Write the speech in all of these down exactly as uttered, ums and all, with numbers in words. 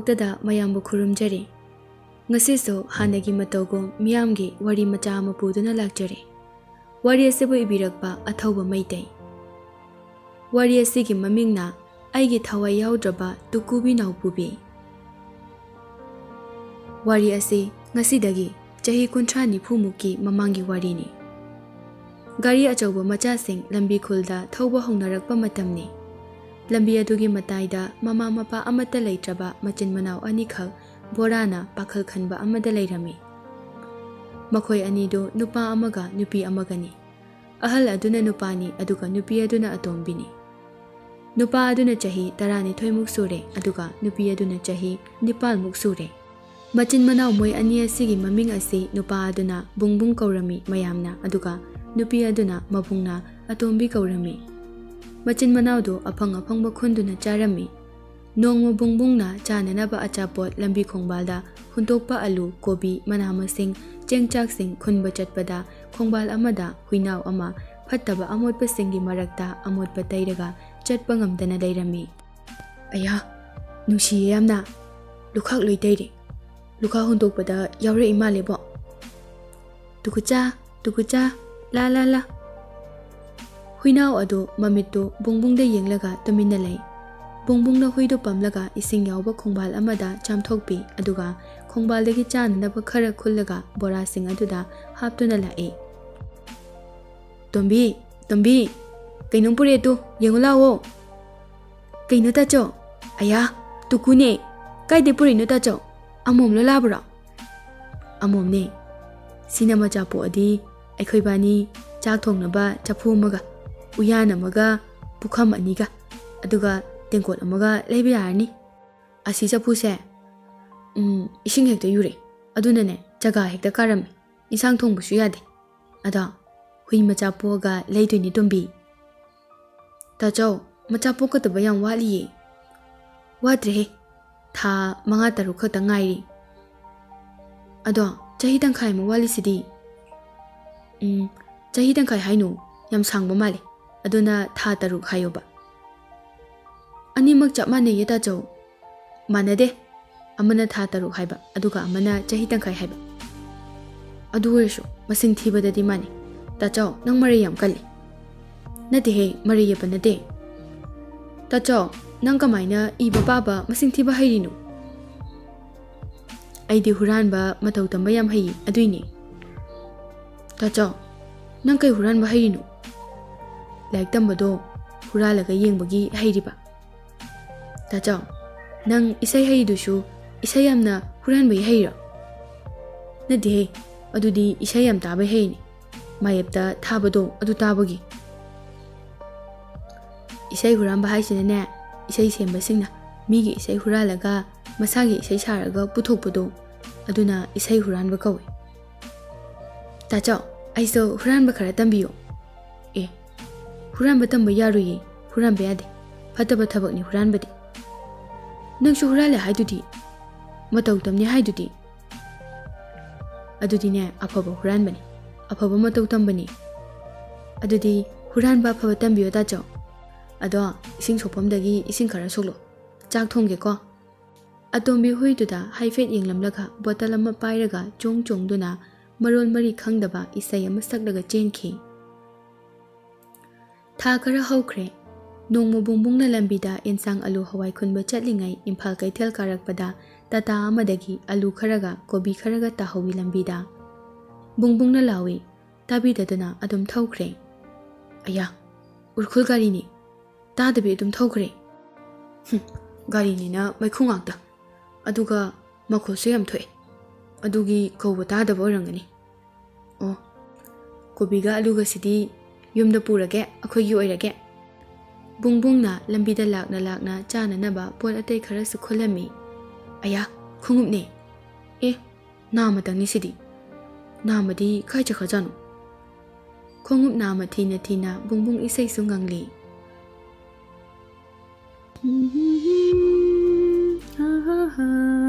ꯇꯗ ꯃꯌꯥꯝꯕꯨ ꯈꯨꯔꯨꯝꯖꯔꯤ꯫ ꯉꯁꯤꯁꯨ ꯍꯥꯟꯅꯒꯤ ꯃꯇꯧꯒꯨꯝ ꯃꯤꯌꯥꯝꯒꯤ ꯋꯥꯔꯤ ꯃꯆꯥ ꯑꯃ ꯄꯨꯗꯨꯅ ꯂꯥꯛꯆꯔꯤ꯫ ꯋꯥꯔꯤ ꯑꯁꯤꯕꯨ ꯏꯕꯤꯔꯛꯄ ꯑꯊꯧꯕ ꯃꯩꯇꯩ꯫ ꯋꯥꯔꯤ ꯑꯁꯤꯒꯤ ꯃꯃꯤꯡꯅ ꯑꯩꯒꯤ ꯊꯋꯥꯏ ꯌꯥꯎꯗ꯭ꯔꯕ ꯇꯨꯀꯨꯕꯤ ꯅꯥꯎꯄꯨꯕꯤ꯫ ꯋꯥꯔꯤ ꯑꯁꯤ ꯉꯁꯤꯗꯒꯤ ꯆꯍꯤ ꯀꯨꯟꯊ꯭ꯔꯥ ꯅꯤꯐꯨꯃꯨꯛꯀꯤ ꯃꯃꯥꯡꯒꯤ ꯋꯥꯔꯤꯅꯤ꯫ ꯒꯥꯔꯤ ꯑꯆꯧꯕ ꯃꯆꯥꯁꯤꯡ ꯂꯝꯕꯤ ꯈꯨꯜꯗ ꯊꯧꯕ ꯍꯧꯅꯔꯛꯄ ꯃꯇꯝꯅꯤ꯫ ꯂꯝꯕꯤ ꯑꯗꯨꯒꯤ ꯃꯇꯥꯏꯗ ꯃꯃꯥ ꯃꯄꯥ ꯑꯃꯠꯇ ꯂꯩꯇ꯭ꯔꯕ ꯃꯆꯤꯟ ꯃꯅꯥꯎ ꯑꯅꯤꯈꯛ ꯕꯣꯔꯥꯅ ꯄꯥꯈꯜ ꯈꯟꯕ ꯑꯃꯗ ꯂꯩꯔꯝꯃꯤ꯫ ꯃꯈꯣꯏ ꯑꯅꯤꯗꯨ ꯅꯨꯄꯥ ꯑꯃꯒ ꯅꯨꯄꯤ ꯑꯃꯒꯅꯤ꯫ ꯑꯍꯜ ꯑꯗꯨꯅ ꯅꯨꯄꯥꯅꯤ, ꯑꯗꯨꯒ ꯅꯨꯄꯤ ꯑꯗꯨꯅ ꯑꯇꯣꯝꯕꯤꯅꯤ꯫ ꯅꯨꯄꯥ ꯑꯗꯨꯅ ꯆꯍꯤ ꯇꯔꯥꯅꯤꯊꯣꯏꯃꯨꯛ ꯁꯨꯔꯦ, ꯑꯗꯨꯒ ꯅꯨꯄꯤ ꯑꯗꯨꯅ ꯆꯍꯤ ꯅꯤꯄꯥꯜꯃꯨꯛ ꯁꯨꯔꯦ꯫ ꯃꯆꯤꯟ ꯃꯅꯥꯎ ꯃꯣꯏ ꯑꯅꯤ ꯑꯁꯤꯒꯤ ꯃꯃꯤꯡ ꯑꯁꯤ ꯅꯨꯄꯥ ꯑꯗꯨꯅ ꯕꯨꯡꯕꯨꯡ ꯀꯧꯔꯝꯃꯤ ꯃꯌꯥꯝꯅ, ꯑꯗꯨꯒ ꯅꯨꯄꯤ ꯑꯗꯨꯅ ꯃꯕꯨꯡꯅ ꯑꯇꯣꯝꯕꯤ ꯀꯧꯔꯝꯃꯤ꯫ ꯃꯆꯤꯟ ꯃꯅꯥꯎꯗꯨ ꯑꯐꯪ ꯑꯐꯪꯕ ꯈꯨꯟꯗꯨꯅ ꯆꯥꯔꯝꯃꯤ꯫ ꯅꯣꯡꯃ ꯕꯨꯡꯕꯨꯡꯅ ꯆꯥꯅꯅꯕ ꯑꯆꯥꯄꯣꯠ ꯂꯝꯕꯤ ꯈꯣꯡꯕꯥꯜꯗ ꯍꯨꯟꯗꯣꯛꯄ ꯑꯂꯨ, ꯀꯣꯕꯤ, ꯃꯅꯥ ꯃꯁꯤꯡ, ꯆꯦꯡ ꯆꯥꯛꯁꯤꯡ ꯈꯨꯟꯕ ꯆꯠꯄꯗ ꯈꯣꯡꯕꯥꯜ ꯑꯃꯗ ꯍꯨꯏꯅꯥꯎ ꯑꯃ ꯐꯠꯇꯕ ꯑꯃꯣꯠꯄꯁꯤꯡꯒꯤ ꯃꯔꯛꯇ ꯑꯃꯣꯠꯄ ꯇꯩꯔꯒ ꯆꯠꯄ ꯉꯝꯗꯅ ꯂꯩꯔꯝꯃꯤ꯫ "ꯑꯌꯥ, ꯅꯨꯡꯁꯤꯌꯦ ꯌꯥꯝꯅ꯫ ꯂꯨꯈꯥꯛ ꯂꯣꯏ ꯇꯩꯔꯦ꯫ ꯂꯨꯈꯥꯛ ꯍꯨꯟꯗꯣꯛꯄꯗ ꯌꯥꯎꯔꯛꯏ ꯃꯥꯜꯂꯦꯕꯣ꯫ ꯇꯨꯀꯨꯆꯥ, ꯇꯨꯀꯨꯆꯥ, ꯂꯥ ꯂꯥ ꯂꯥ꯫" ꯍꯨꯏꯅꯥꯎ ꯑꯗꯨ ꯃꯃꯤꯠꯇꯨ ꯕꯨꯡꯕꯨꯡꯗ ꯌꯦꯡꯂꯒ ꯇꯨꯃꯤꯟꯅ ꯂꯩ꯫ ꯕꯨꯡꯕꯨꯡꯅ ꯍꯨꯏꯗꯨ ꯄꯝꯂꯒ ꯏꯁꯤꯡ ꯌꯥꯎꯕ ꯈꯣꯡꯕꯥꯜ ꯑꯃꯗ ꯆꯥꯝꯊꯣꯛꯄꯤ, ꯑꯗꯨꯒ ꯈꯣꯡꯕꯥꯜꯗꯒꯤ ꯆꯥꯅꯅꯕ ꯈꯔ ꯈꯨꯜꯂꯒ ꯕꯣꯔꯥꯁꯤꯡ ꯑꯗꯨꯗ ꯍꯥꯞꯇꯨꯅ ꯂꯥꯛꯏ꯫ "ꯇꯣꯝꯕꯤ, ꯇꯣꯝꯕꯤ, ꯀꯩꯅꯣꯝ ꯄꯨꯔꯛꯑꯦ ꯇꯨ, ꯌꯦꯡꯉꯨ ꯂꯥꯛꯑꯣ꯫" "ꯀꯩꯅꯣ ꯇꯥꯆꯧ?" "ꯑꯌꯥ, ꯇꯨꯀꯨꯅꯦ꯫ ꯀꯥꯏꯗꯩ ꯄꯨꯔꯛꯏꯅꯣ ꯇꯥꯆꯧ? ꯑꯃꯣꯝꯂꯣ ꯂꯥꯕꯔꯣ?" "ꯑꯃꯣꯝꯅꯦ꯫ ꯁꯤꯅ ꯃꯆꯥ ꯄꯣꯛꯑꯗꯤ ꯑꯩꯈꯣꯏꯕꯥꯅꯤ ꯆꯥꯛ ꯊꯣꯡꯅꯕ ꯆꯐꯨ ꯑꯃꯒ, ꯎꯌꯥꯟ ꯑꯃꯒ, ꯄꯨꯈꯝ ꯑꯅꯤꯒ, ꯑꯗꯨꯒ ꯇꯦꯡꯀꯣꯠ ꯑꯃꯒ ꯂꯩꯕ ꯌꯥꯔꯅꯤ꯫ ꯑꯁꯤ ꯆꯐꯨꯁꯦ, ꯎꯝ, ꯏꯁꯤꯡ ꯍꯦꯛꯇ ꯌꯨꯔꯦ꯫ ꯑꯗꯨꯅꯅꯦ, ꯆꯒꯥ ꯍꯦꯛꯇ ꯀꯥꯔꯝꯃꯤ꯫ ꯏꯟꯁꯥꯡ ꯊꯣꯡꯕꯁꯨ ꯌꯥꯗꯦ꯫ ꯑꯗꯣ ꯍꯨꯏ ꯃꯆꯥ ꯄꯣꯛꯑꯒ ꯂꯩꯗꯣꯏꯅꯤ ꯇꯣꯝꯕꯤ꯫" "ꯇꯥꯆꯧ, ꯃꯆꯥ ꯄꯣꯛꯀꯗꯕ ꯌꯥꯝ ꯋꯥꯠꯂꯤꯌꯦ꯫" "ꯋꯥꯠꯇ꯭ꯔꯦꯍꯦ, ꯊꯥ ꯃꯉꯥ ꯇꯔꯨꯛ ꯈꯛꯇ ꯉꯥꯏꯔꯤ꯫" "ꯑꯗꯣ ꯆꯍꯤ ꯇꯪꯈꯥꯏ ꯑꯃ ꯋꯥꯠꯂꯤꯁꯤꯗꯤ?" "ꯎꯝ, ꯆꯍꯤ ꯇꯪꯈꯥꯏ ꯍꯥꯏꯅꯨ, ꯌꯥꯝ ꯁꯥꯡꯕ ꯃꯥꯜꯂꯦ꯫ ꯑꯗꯨꯅ ꯊꯥ ꯇꯔꯨꯛ ꯍꯥꯏꯌꯣꯕ꯫" "ꯑꯅꯤꯃꯛ ꯆꯞ ꯃꯥꯟꯅꯩꯌꯦ ꯇꯥꯆꯧ꯫" "ꯃꯥꯟꯅꯗꯦ, ꯑꯃꯅ ꯊꯥ ꯇꯔꯨꯛ ꯍꯥꯏꯕ, ꯑꯗꯨꯒ ꯑꯃꯅ ꯆꯍꯤ ꯇꯪꯈꯥꯏ ꯍꯥꯏꯕ꯫ ꯑꯗꯨ ꯑꯣꯏꯔꯁꯨ ꯃꯁꯤꯡ ꯊꯤꯕꯗꯗꯤ ꯃꯥꯟꯅꯩ꯫ ꯇꯥꯆꯧ, ꯅꯪ ꯃꯔꯩ ꯌꯥꯝ ꯀꯜꯂꯤ꯫ ꯅꯠꯇꯦꯍꯦ, ꯃꯔꯩ ꯌꯦꯠꯄ ꯅꯠꯇꯦ꯫ ꯇꯥꯆꯧ, ꯅꯪ ꯀꯃꯥꯏꯅ ꯏꯕ ꯄꯥꯕ ꯃꯁꯤꯡ ꯊꯤꯕ ꯍꯩꯔꯤꯅꯣ? ꯑꯩꯗꯤ ꯍꯨꯔꯥꯟꯕ ꯃꯇꯧ ꯇꯝꯕ ꯌꯥꯝ ꯍꯩꯌꯦ, ꯑꯗꯨꯏꯅꯦ꯫ ꯇꯥꯆꯧ, ꯅꯪ ꯀꯩ ꯍꯨꯔꯥꯟꯕ ꯍꯩꯔꯤꯅꯣ? ꯂꯥꯏꯔꯤꯛ ꯇꯝꯕꯗꯣ ꯍꯨꯔꯥꯜꯂꯒ ꯌꯦꯡꯕꯒꯤ ꯍꯩꯔꯤꯕ꯫ ꯇꯥꯆꯧ, ꯅꯪ ꯏꯁꯩ ꯍꯩꯗꯨꯁꯨ ꯏꯁꯩ ꯌꯥꯝꯅ ꯍꯨꯔꯥꯟꯕꯒꯤ ꯍꯩꯔꯣ? ꯅꯠꯇꯦꯍꯦ, ꯑꯗꯨꯗꯤ ꯏꯁꯩ ꯌꯥꯝ ꯇꯥꯕꯩ ꯍꯩꯅꯤ꯫ ꯃꯥꯌꯦꯞꯇ ꯊꯥꯕꯗꯣ ꯑꯗꯨ ꯇꯥꯕꯒꯤ꯫ ꯏꯁꯩ ꯍꯨꯔꯥꯟꯕ ꯍꯥꯏꯁꯤꯅꯅꯦ, ꯏꯁꯩ ꯁꯦꯝꯕꯁꯤꯡꯅ ꯃꯤꯒꯤ ꯏꯁꯩ ꯍꯨꯔꯥꯜꯂꯒ ꯃꯁꯥꯒꯤ ꯏꯁꯩ ꯁꯥꯔꯒ ꯄꯨꯊꯣꯛꯄꯗꯣ, ꯑꯗꯨꯅ ꯏꯁꯩ ꯍꯨꯔꯥꯟꯕ ꯀꯧꯏ꯫ ꯇꯥꯆꯧ, ꯑꯩꯁꯨ ꯍꯨꯔꯥꯟꯕ ꯈꯔ ꯇꯝꯕꯤꯌꯨ꯫ ꯑꯦ, ꯍꯨꯔꯥꯟꯕ ꯇꯝꯕ ꯌꯥꯔꯣꯏꯌꯦ, ꯍꯨꯔꯥꯟꯕ ꯌꯥꯗꯦ, ꯐꯠꯇꯕ ꯊꯕꯛꯅꯤ ꯍꯨꯔꯥꯟꯕꯗꯤ꯫ ꯅꯪꯁꯨ ꯍꯨꯔꯥꯜꯂꯦ ꯍꯥꯏꯗꯨꯗꯤ, ꯃꯇꯧ ꯇꯝꯅꯤ ꯍꯥꯏꯗꯨꯗꯤ꯫ ꯑꯗꯨꯗꯤꯅꯦ, ꯑꯐꯕ ꯍꯨꯔꯥꯟꯕꯅꯤ, ꯑꯐꯕ ꯃꯇꯧ ꯇꯝꯕꯅꯤ꯫ ꯑꯗꯨꯗꯤ ꯍꯨꯔꯥꯟꯕ ꯑꯐꯕ ꯇꯝꯕꯤꯌꯣ ꯇꯥꯆꯧ꯫ ꯑꯗꯣ ꯏꯁꯤꯡ ꯁꯣꯛꯐꯝꯗꯒꯤ ꯏꯁꯤꯡ ꯈꯔ ꯁꯣꯛꯂꯛꯑꯣ, ꯆꯥꯛ ꯊꯣꯡꯒꯦꯀꯣ꯫ ꯑꯇꯣꯝꯕꯤ ꯍꯨꯏꯗꯨꯗ ꯍꯥꯏꯐꯦꯠ ꯌꯦꯡꯂꯝꯂꯒ ꯕꯣꯇꯜ ꯑꯃ ꯄꯥꯏꯔꯒ ꯆꯣꯡ ꯆꯣꯡꯗꯨꯅ ꯃꯔꯣꯟ ꯃꯔꯤ ꯈꯪꯗꯕ ꯏꯁꯩ ꯑꯃ ꯁꯛꯂꯒ ꯆꯦꯟꯈꯤ꯫ ꯊꯥ ꯈꯔ ꯍꯧꯈ꯭ꯔꯦ꯫ ꯅꯣꯡꯃ ꯕꯨꯡꯕꯨꯡꯅ ꯂꯝꯕꯤꯗ ꯏꯟꯁꯥꯡ ꯑꯂꯨ ꯍꯋꯥꯏ ꯈꯨꯟꯕ ꯆꯠꯂꯤꯉꯩ ꯏꯝꯐꯥꯜ ꯀꯩꯊꯦꯜ ꯀꯥꯔꯛꯄꯗ ꯇꯥꯇꯥ ꯑꯃꯗꯒꯤ ꯑꯂꯨ ꯈꯔꯒ ꯀꯣꯕꯤ ꯈꯔꯒ ꯇꯥꯍꯧꯋꯤ ꯂꯝꯕꯤꯗ꯫ ꯕꯨꯡꯕꯨꯡꯅ ꯂꯥꯎꯏ, ꯇꯥꯕꯤꯗꯗꯨꯅ ꯑꯗꯨꯝ ꯊꯧꯈ꯭ꯔꯦ꯫ ꯑꯌꯥ, ꯎꯔꯈꯨꯜ ꯒꯥꯔꯤꯅꯤ꯫ ꯇꯥꯗꯕꯤ ꯑꯗꯨꯝ ꯊꯧꯈ꯭ꯔꯦ꯫ ꯍꯨꯝ, ꯒꯥꯔꯤꯅꯤꯅ ꯃꯩꯈꯨ ꯉꯥꯛꯇ꯫ ꯑꯗꯨꯒ ꯃꯈꯣꯜꯁꯨ ꯌꯥꯝ ꯊꯣꯛꯑꯦ꯫ ꯑꯗꯨꯒꯤ ꯀꯧꯕ ꯇꯥꯗꯕ ꯑꯣꯏꯔꯝꯒꯅꯤ꯫ ꯑꯣ, ꯀꯣꯕꯤꯒ ꯑꯂꯨꯒꯁꯤꯗꯤ ꯌꯨꯝꯗ ꯄꯨꯔꯒꯦ, ꯑꯩꯈꯣꯏꯒꯤ ꯑꯣꯏꯔꯒꯦ꯫ ꯕꯨꯡꯕꯨꯡꯅ ꯂꯝꯕꯤꯗ ꯂꯥꯛꯅ ꯂꯥꯛꯅ ꯆꯥꯅꯅꯕ ꯄꯣꯠ ꯑꯇꯩ ꯈꯔꯁꯨ ꯈꯨꯜꯂꯝꯃꯤ꯫ ꯑꯌꯥ, ꯈꯣꯡꯎꯞꯅꯦ꯫ ꯑꯦ, ꯅꯥꯃꯇꯪꯅꯤ ꯁꯤꯗꯤ꯫ ꯅꯥꯃꯗꯤ ꯀꯥꯏ ꯆꯠꯈ꯭ꯔꯖꯥꯠꯅꯣ? ꯈꯣꯡꯎꯞ ꯅꯥꯃ ꯊꯤꯅ ꯊꯤꯅ ꯕꯨꯡꯕꯨꯡ ꯏꯁꯩꯁꯨ ꯉꯪꯂꯤ꯫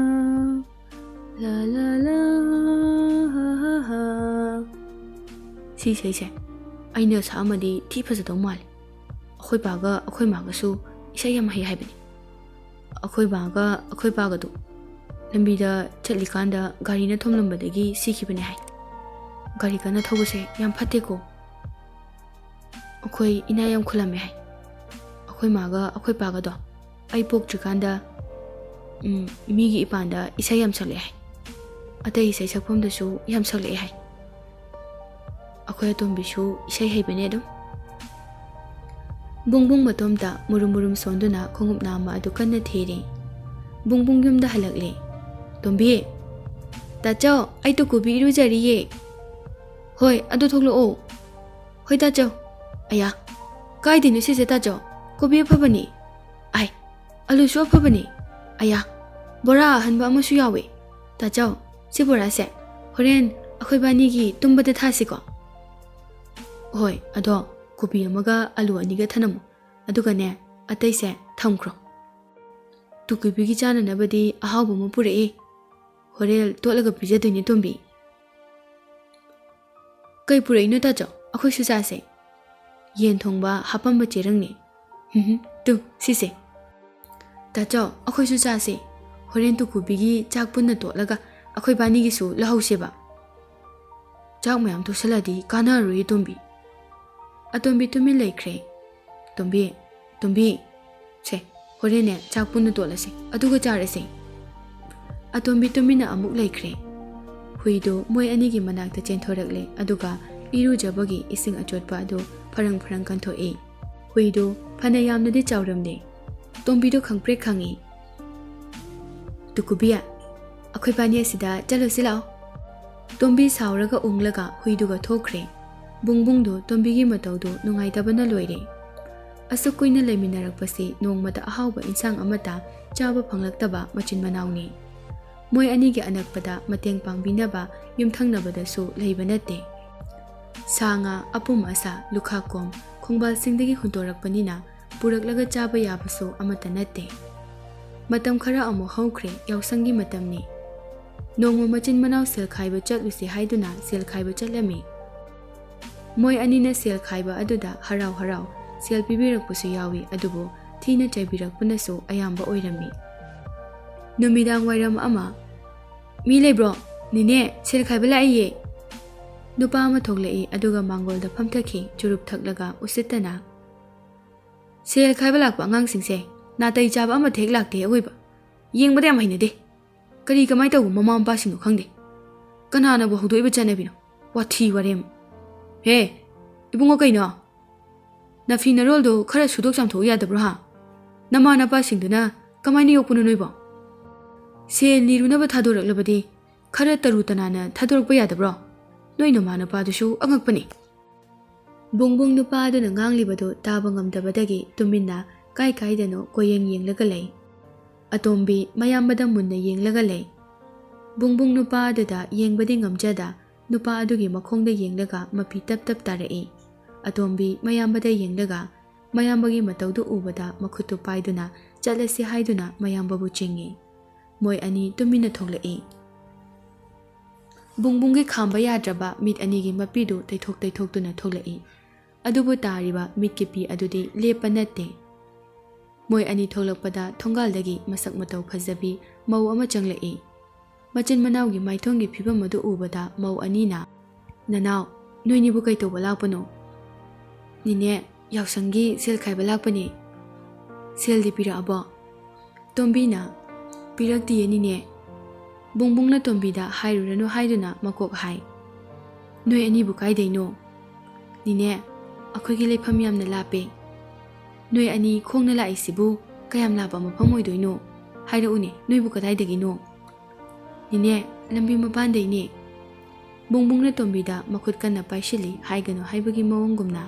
ꯁꯤ ꯏꯁꯩꯁꯦ ꯑꯩꯅ ꯁꯛꯑꯝꯃꯗꯤ ꯊꯤ ꯐꯖꯗꯧ ꯃꯥꯜꯂꯦ꯫ ꯑꯩꯈꯣꯏ ꯄꯥꯒ ꯑꯩꯈꯣꯏ ꯃꯥꯒꯁꯨ ꯏꯁꯩ ꯌꯥꯝ ꯍꯩ ꯍꯥꯏꯕꯅꯤ꯫ ꯑꯩꯈꯣꯏ ꯃꯥꯒ ꯑꯩꯈꯣꯏ ꯄꯥꯒꯗꯨ ꯂꯝꯕꯤꯗ ꯆꯠꯂꯤꯀꯥꯟꯗ ꯒꯥꯔꯤꯅ ꯊꯣꯝꯂꯝꯕꯗꯒꯤ ꯁꯤꯈꯤꯕꯅꯦ ꯍꯥꯏ꯫ ꯒꯥꯔꯤ ꯀꯟꯅ ꯊꯧꯕꯁꯦ ꯌꯥꯝ ꯐꯠꯇꯦꯀꯣ꯫ ꯑꯩꯈꯣꯏ ꯏꯅꯥ ꯌꯥꯝ ꯈꯨꯜꯂꯝꯃꯦ ꯍꯥꯏ꯫ ꯑꯩꯈꯣꯏ ꯃꯥꯒ ꯑꯩꯈꯣꯏ ꯄꯥꯒꯗꯣ ꯑꯩ ꯄꯣꯛꯇ꯭ꯔꯤꯀꯥꯟꯗ, ꯎꯝ, ꯃꯤꯒꯤ ꯏꯄꯥꯟꯗ ꯏꯁꯩ ꯌꯥꯝ ꯁꯛꯂꯛꯑꯦ ꯍꯥꯏ꯫ ꯑꯇꯩ ꯏꯁꯩ ꯁꯛꯐꯝꯗꯁꯨ ꯌꯥꯝ ꯁꯛꯂꯛꯑꯦ ꯍꯥꯏ꯫ ꯑꯩꯈꯣꯏ ꯑꯇꯣꯝꯕꯤꯁꯨ ꯏꯁꯩ ꯍꯩꯕꯅꯦ ꯑꯗꯨꯝ꯫ ꯕꯨꯡ ꯕꯨꯡ ꯃꯇꯣꯝꯇ ꯃꯨꯔꯨꯝ ꯃꯨꯔꯨꯝ ꯁꯣꯟꯗꯨꯅ ꯈꯣꯡꯎꯞ ꯅꯥꯝꯃ ꯑꯗꯨ ꯀꯟꯅ ꯊꯤꯔꯤ꯫ ꯕꯨꯡ ꯕꯨꯡ ꯌꯨꯝꯗ ꯍꯜꯂꯛꯂꯦ꯫ "ꯇꯣꯝꯕꯤ!" "ꯇꯥꯆꯧ, ꯑꯩ ꯇꯨꯀꯨꯕꯤ ꯏꯔꯨꯖꯔꯤꯌꯦ꯫" "ꯍꯣꯏ, ꯑꯗꯨ ꯊꯣꯛꯂꯛꯑꯣ꯫" "ꯍꯣꯏ ꯇꯥꯆꯧ꯫" "ꯑꯌꯥ, ꯀꯥꯏꯗꯩꯅꯣ ꯁꯤꯁꯦ ꯇꯥꯆꯧ? ꯀꯣꯕꯤ ꯑꯐꯕꯅꯤ꯫ ꯑꯥꯏ, ꯑꯂꯨꯁꯨ ꯑꯐꯕꯅꯤ꯫ ꯑꯌꯥ, ꯕꯣꯔꯥ ꯑꯍꯟꯕ ꯑꯃꯁꯨ ꯌꯥꯎꯋꯦ꯫ ꯇꯥꯆꯧ, ꯁꯤ ꯕꯣꯔꯥꯁꯦ ꯍꯣꯔꯦꯟ ꯑꯩꯈꯣꯏꯕꯥꯅꯤꯒꯤ ꯇꯨꯝꯕꯗ ꯊꯥꯁꯤꯀꯣ꯫" "ꯍꯣꯏ, ꯑꯗꯣ ꯀꯣꯕꯤ ꯑꯃꯒ ꯑꯂꯨ ꯑꯅꯤꯒ ꯊꯅꯝꯃꯨ꯫ ꯑꯗꯨꯒꯅꯦ, ꯑꯇꯩꯁꯦ ꯊꯝꯈ꯭ꯔꯣ꯫ ꯇꯨꯀꯨꯕꯤꯒꯤ ꯆꯥꯅꯅꯕꯗꯤ ꯑꯍꯥꯎꯕ ꯑꯃ ꯄꯨꯔꯛꯏ꯫ ꯍꯣꯔꯦꯟ ꯇꯣꯠꯂꯒ ꯄꯤꯖꯗꯣꯏꯅꯦ ꯇꯣꯝꯕꯤ꯫" "ꯀꯩ ꯄꯨꯔꯛꯏꯅꯣ ꯇꯥꯆꯧ? ꯑꯩꯈꯣꯏꯁꯨ ꯆꯥꯁꯦ꯫" "ꯌꯦꯟ ꯊꯣꯡꯕ ꯍꯥꯞꯄꯝꯕ ꯆꯦꯔꯪꯅꯦ꯫" "ꯎꯝ, ꯇꯨ, ꯁꯤꯁꯦ꯫ ꯇꯥꯆꯧ, ꯑꯩꯈꯣꯏꯁꯨ ꯆꯥꯁꯦ꯫ ꯍꯣꯔꯦꯟ ꯇꯨꯀꯨꯕꯤꯒꯤ ꯆꯥꯛ ꯄꯨꯟꯅ ꯇꯣꯠꯂꯒ ꯑꯩꯈꯣꯏꯕꯥꯅꯤꯒꯤꯁꯨ ꯂꯧꯍꯧꯁꯦꯕ꯫ ꯆꯥꯛ ꯃꯌꯥꯝ ꯇꯣꯠꯁꯜꯂꯗꯤ ꯀꯥꯟꯅꯔꯣꯏꯌꯦ ꯇꯣꯝꯕꯤ꯫" ꯑꯇꯣꯝꯕꯤ ꯇꯨꯃꯤꯟ ꯂꯩꯈ꯭ꯔꯦ꯫ "ꯇꯣꯝꯕꯤ, ꯇꯣꯝꯕꯤ, ꯁꯦ, ꯍꯣꯔꯦꯟꯅꯦ ꯆꯥꯛ ꯄꯨꯟꯅ ꯇꯣꯠꯂꯁꯦ, ꯑꯗꯨꯒ ꯆꯥꯔꯁꯦ꯫" ꯑꯇꯣꯝꯕꯤ ꯇꯨꯃꯤꯟꯅ ꯑꯃꯨꯛ ꯂꯩꯈ꯭ꯔꯦ꯫ ꯍꯨꯏꯗꯨ ꯃꯣꯏ ꯑꯅꯤꯒꯤ ꯃꯅꯥꯛꯇ ꯆꯦꯟꯊꯣꯔꯛꯂꯦ, ꯑꯗꯨꯒ ꯏꯔꯨꯖꯕꯒꯤ ꯏꯁꯤꯡ ꯑꯆꯣꯠꯄ ꯑꯗꯨ ꯐꯔꯪ ꯐꯔꯪ ꯀꯟꯊꯣꯛꯏ꯫ ꯍꯨꯏꯗꯨ ꯐꯅ ꯌꯥꯝꯅꯗꯤ ꯆꯥꯎꯔꯝꯗꯦ꯫ ꯇꯣꯝꯕꯤꯗꯨ ꯈꯪꯄ꯭ꯔꯦꯛ ꯈꯪꯏ꯫ "ꯇꯨꯀꯨꯕꯤ, ꯑꯩꯈꯣꯏꯕꯥꯅꯤ ꯑꯁꯤꯗ ꯆꯠꯂꯨꯁꯤ ꯂꯥꯛꯑꯣ꯫" ꯇꯣꯝꯕꯤ ꯁꯥꯎꯔꯒ ꯎꯪꯂꯒ ꯍꯨꯏꯗꯨꯒ ꯊꯣꯛꯈ꯭ꯔꯦ꯫ ꯕꯨꯡꯕꯨꯡꯗꯨ ꯇꯣꯝꯕꯤꯒꯤ ꯃꯇꯧꯗꯨ ꯅꯨꯡꯉꯥꯏꯇꯕꯅ ꯂꯣꯏꯔꯦ꯫ ꯑꯁꯨꯛ ꯀꯨꯏꯅ ꯂꯩꯃꯤꯟꯅꯔꯛꯄꯁꯤ ꯅꯣꯡꯃꯇ ꯑꯍꯥꯎꯕ ꯏꯟꯁꯥꯡ ꯑꯃꯠꯇ ꯆꯥꯕ ꯐꯪꯂꯛꯇꯕ ꯃꯆꯤꯟ ꯃꯅꯥꯎꯅꯤ꯫ ꯃꯣꯏ ꯑꯅꯤꯒꯤ ꯑꯅꯛꯄꯗ ꯃꯇꯦꯡ ꯄꯥꯡꯕꯤꯅꯕ ꯌꯨꯝꯊꯪꯅꯕꯗꯁꯨ ꯂꯩꯕ ꯅꯠꯇꯦ꯫ ꯁꯥ ꯉꯥ, ꯑꯄꯨꯝ ꯑꯁꯥ, ꯂꯨꯈꯥ ꯀꯣꯝ, ꯈꯣꯡꯕꯥꯜꯁꯤꯡꯗꯒꯤ ꯍꯨꯟꯇꯣꯔꯛꯄꯅꯤꯅ ꯄꯨꯔꯛꯂꯒ ꯆꯥꯕ ꯌꯥꯕꯁꯨ ꯑꯃꯠꯇ ꯅꯠꯇꯦ꯫ ꯃꯇꯝ ꯈꯔ ꯑꯃꯨꯛ ꯍꯧꯈ꯭ꯔꯦ, ꯌꯥꯎꯁꯪꯒꯤ ꯃꯇꯝꯅꯤ꯫ ꯅꯣꯡꯃ ꯃꯆꯤꯟ ꯃꯅꯥꯎ ꯁꯦꯜ ꯈꯥꯏꯕ ꯆꯠꯂꯨꯁꯤ ꯍꯥꯏꯗꯨꯅ ꯁꯦꯜ ꯈꯥꯏꯕ ꯆꯠꯂꯝꯃꯤ꯫ ꯃꯣꯏ ꯑꯅꯤꯅ ꯁꯦꯜ ꯈꯥꯏꯕ ꯑꯗꯨꯗ ꯍꯔꯥꯎ ꯍꯔꯥꯎ ꯁꯦꯜ ꯄꯤꯕꯤꯔꯛꯄꯁꯨ ꯌꯥꯎꯏ, ꯑꯗꯨꯕꯨ ꯊꯤꯅ ꯆꯩꯕꯤꯔꯛꯄꯅꯁꯨ ꯑꯌꯥꯝꯕ ꯑꯣꯏꯔꯝꯃꯤ꯫ ꯅꯨꯃꯤꯗꯥꯡ ꯋꯥꯏꯔꯝ ꯑꯃ꯫ "ꯃꯤ ꯂꯩꯕ꯭ꯔꯣ? ꯅꯦꯅꯦ, ꯁꯦꯜ ꯈꯥꯏꯕ ꯂꯥꯛꯏꯌꯦ!" ꯅꯨꯄꯥ ꯑꯃ ꯊꯣꯛꯂꯛꯏ, ꯑꯗꯨꯒ ꯃꯥꯡꯒꯣꯜꯗ ꯐꯝꯊꯈꯤ, ꯆꯨꯔꯨꯞ ꯊꯛꯂꯒ ꯎꯁꯤꯠꯇꯅ꯫ "ꯁꯦꯜ ꯈꯥꯏꯕ ꯂꯥꯛꯄ ꯑꯉꯥꯡꯁꯤꯡꯁꯦ ꯅꯥꯇꯩ ꯆꯥꯕ ꯑꯃꯠꯇ ꯍꯦꯛ ꯂꯥꯛꯇꯦ ꯑꯋꯣꯏꯕ꯫ ꯌꯦꯡꯕꯗ ꯌꯥꯝ ꯍꯩꯅꯗꯦ꯫ ꯀꯔꯤ ꯀꯃꯥꯏ ꯇꯧꯕ ꯃꯃꯥ ꯃꯄꯥꯁꯤꯡꯅꯣ ꯈꯪꯗꯦ꯫ ꯀꯅꯥꯅꯕꯨ ꯍꯧꯗꯣꯛꯏꯕ ꯆꯠꯅꯕꯤꯅꯣ? ꯋꯥꯊꯤ ꯋꯥꯔꯦꯝ꯫ ꯍꯦ, ꯏꯕꯨꯡꯉꯣ, ꯀꯩꯅꯣ? ꯅꯐꯤ ꯅꯔꯣꯜꯗꯣ ꯈꯔ ꯁꯨꯗꯣꯛ ꯆꯥꯝꯊꯣꯛꯎ ꯌꯥꯗꯕ꯭ꯔꯣ, ꯍꯥ? ꯅꯃꯥ ꯅꯄꯥꯁꯤꯡꯗꯨꯅ ꯀꯃꯥꯏꯅ ꯌꯣꯛꯄꯅꯣ ꯅꯣꯏꯕꯣ? ꯁꯦꯜ ꯅꯤꯔꯨꯅꯕ ꯊꯥꯗꯣꯔꯛꯂꯕꯗꯤ ꯈꯔ ꯇꯔꯨ ꯇꯅꯥꯟꯅ ꯊꯥꯗꯣꯔꯛꯄ ꯌꯥꯗꯕ꯭ꯔꯣ? ꯅꯣꯏ ꯅꯃꯥ ꯅꯄꯥꯗꯨꯁꯨ ꯑꯉꯛꯄꯅꯤ꯫" ꯕꯨꯡꯕꯨꯡ ꯅꯨꯄꯥ ꯑꯗꯨꯅ ꯉꯥꯡꯂꯤꯕꯗꯨ ꯇꯥꯕ ꯉꯝꯗꯕꯗꯒꯤ ꯇꯨꯃꯤꯟꯅ ꯀꯥꯏ ꯀꯥꯏꯗꯅꯣ ꯀꯣꯏꯌꯦꯡ ꯌꯦꯡꯂꯒ ꯂꯩ꯫ ꯑꯇꯣꯝꯕꯤ ꯃꯌꯥꯝꯕꯗ ꯃꯨꯟꯅ ꯌꯦꯡꯂꯒ ꯂꯩ꯫ ꯕꯨꯡꯕꯨꯡ ꯅꯨꯄꯥ ꯑꯗꯨꯗ ꯌꯦꯡꯕꯗꯤ ꯉꯝꯖꯗ, ꯅꯨꯄꯥ ꯑꯗꯨꯒꯤ ꯃꯈꯣꯡꯗ ꯌꯦꯡꯂꯒ ꯃꯄꯤ ꯇꯞ ꯇꯞ ꯇꯥꯔꯛꯏ꯫ ꯑꯇꯣꯝꯕꯤ ꯃꯌꯥꯝꯕꯗ ꯌꯦꯡꯂꯒ ꯃꯌꯥꯝꯕꯒꯤ ꯃꯇꯧꯗꯨ ꯎꯕꯗ ꯃꯈꯨꯠꯇꯨ ꯄꯥꯏꯗꯨꯅ ꯆꯠꯂꯁꯤ ꯍꯥꯏꯗꯨꯅ ꯃꯌꯥꯝꯕꯕꯨ ꯆꯤꯡꯏ꯫ ꯃꯣꯏ ꯑꯅꯤ ꯇꯨꯃꯤꯟꯅ ꯊꯣꯛꯂꯛꯏ꯫ ꯕꯨꯡꯕꯨꯡꯒꯤ ꯈꯥꯝꯕ ꯌꯥꯗ꯭ꯔꯕ ꯃꯤꯠ ꯑꯅꯤꯒꯤ ꯃꯄꯤꯗꯨ ꯇꯩꯊꯣꯛ ꯇꯩꯊꯣꯛꯇꯨꯅ ꯊꯣꯛꯂꯛꯏ꯫ ꯑꯗꯨꯕꯨ ꯇꯥꯔꯤꯕ ꯃꯤꯠꯀꯤ ꯄꯤ ꯑꯗꯨꯗꯤ ꯂꯦꯞꯄ ꯅꯠꯇꯦ꯫ ꯃꯣꯏ ꯑꯅꯤ ꯊꯣꯛꯂꯛꯄꯗ ꯊꯣꯡꯒꯥꯜꯗꯒꯤ ꯃꯁꯛ ꯃꯇꯧ ꯐꯖꯕꯤ ꯃꯧ ꯑꯃ ꯆꯪꯂꯛꯏ꯫ ꯃꯆꯤꯟ ꯃꯅꯥꯎꯒꯤ ꯃꯥꯏꯊꯣꯡꯒꯤ ꯐꯤꯕꯝ ꯑꯗꯨ ꯎꯕꯗ ꯃꯧ ꯑꯅꯤꯅ, "ꯅꯅꯥꯎ, ꯅꯣꯏꯅꯤꯕꯨ ꯀꯩ ꯇꯧꯕ ꯂꯥꯛꯄꯅꯣ?" "ꯅꯦꯅꯦ, ꯌꯥꯎꯁꯪꯒꯤ ꯁꯦꯜ ꯈꯥꯏꯕ ꯂꯥꯛꯄꯅꯦ꯫" "ꯁꯦꯜꯗꯤ ꯄꯤꯔꯛꯑꯕꯣ?" ꯇꯣꯝꯕꯤꯅ, "ꯄꯤꯔꯛꯇꯤꯌꯦ ꯅꯦꯅꯦ꯫" ꯕꯨꯡꯕꯨꯡꯅ ꯇꯣꯝꯕꯤꯗ ꯍꯥꯏꯔꯨꯔꯅꯨ ꯍꯥꯏꯗꯨꯅ ꯃꯀꯣꯛ ꯍꯥꯏ꯫ "ꯅꯣꯏ ꯑꯅꯤꯕꯨ ꯀꯥꯏꯗꯩꯅꯣ?" "ꯅꯦꯅꯦ, ꯑꯩꯈꯣꯏꯒꯤ ꯂꯩꯐꯝ ꯌꯥꯝꯅ ꯂꯥꯞꯄꯦ꯫ ꯅꯣꯏ ꯑꯅꯤ ꯈꯣꯡꯅ ꯂꯥꯛꯏꯁꯤꯕꯨ ꯀꯌꯥꯝ ꯂꯥꯞꯄ ꯃꯐꯝ ꯑꯣꯏꯗꯣꯏꯅꯣ? ꯍꯥꯏꯔꯛꯎꯅꯦ, ꯅꯣꯏꯕꯨ ꯀꯗꯥꯏꯗꯒꯤꯅꯣ?" "ꯅꯦꯅꯦ, ꯂꯝꯕꯤ ꯃꯄꯥꯟꯗꯩꯅꯦ꯫" ꯕꯨꯡꯕꯨꯡꯅ ꯇꯣꯝꯕꯤꯗ ꯃꯈꯨꯠ ꯀꯟꯅ ꯄꯥꯏꯁꯤꯜꯂꯤ, ꯍꯥꯏꯒꯅꯨ ꯍꯥꯏꯕꯒꯤ ꯃꯑꯣꯡꯒꯨꯝꯅ꯫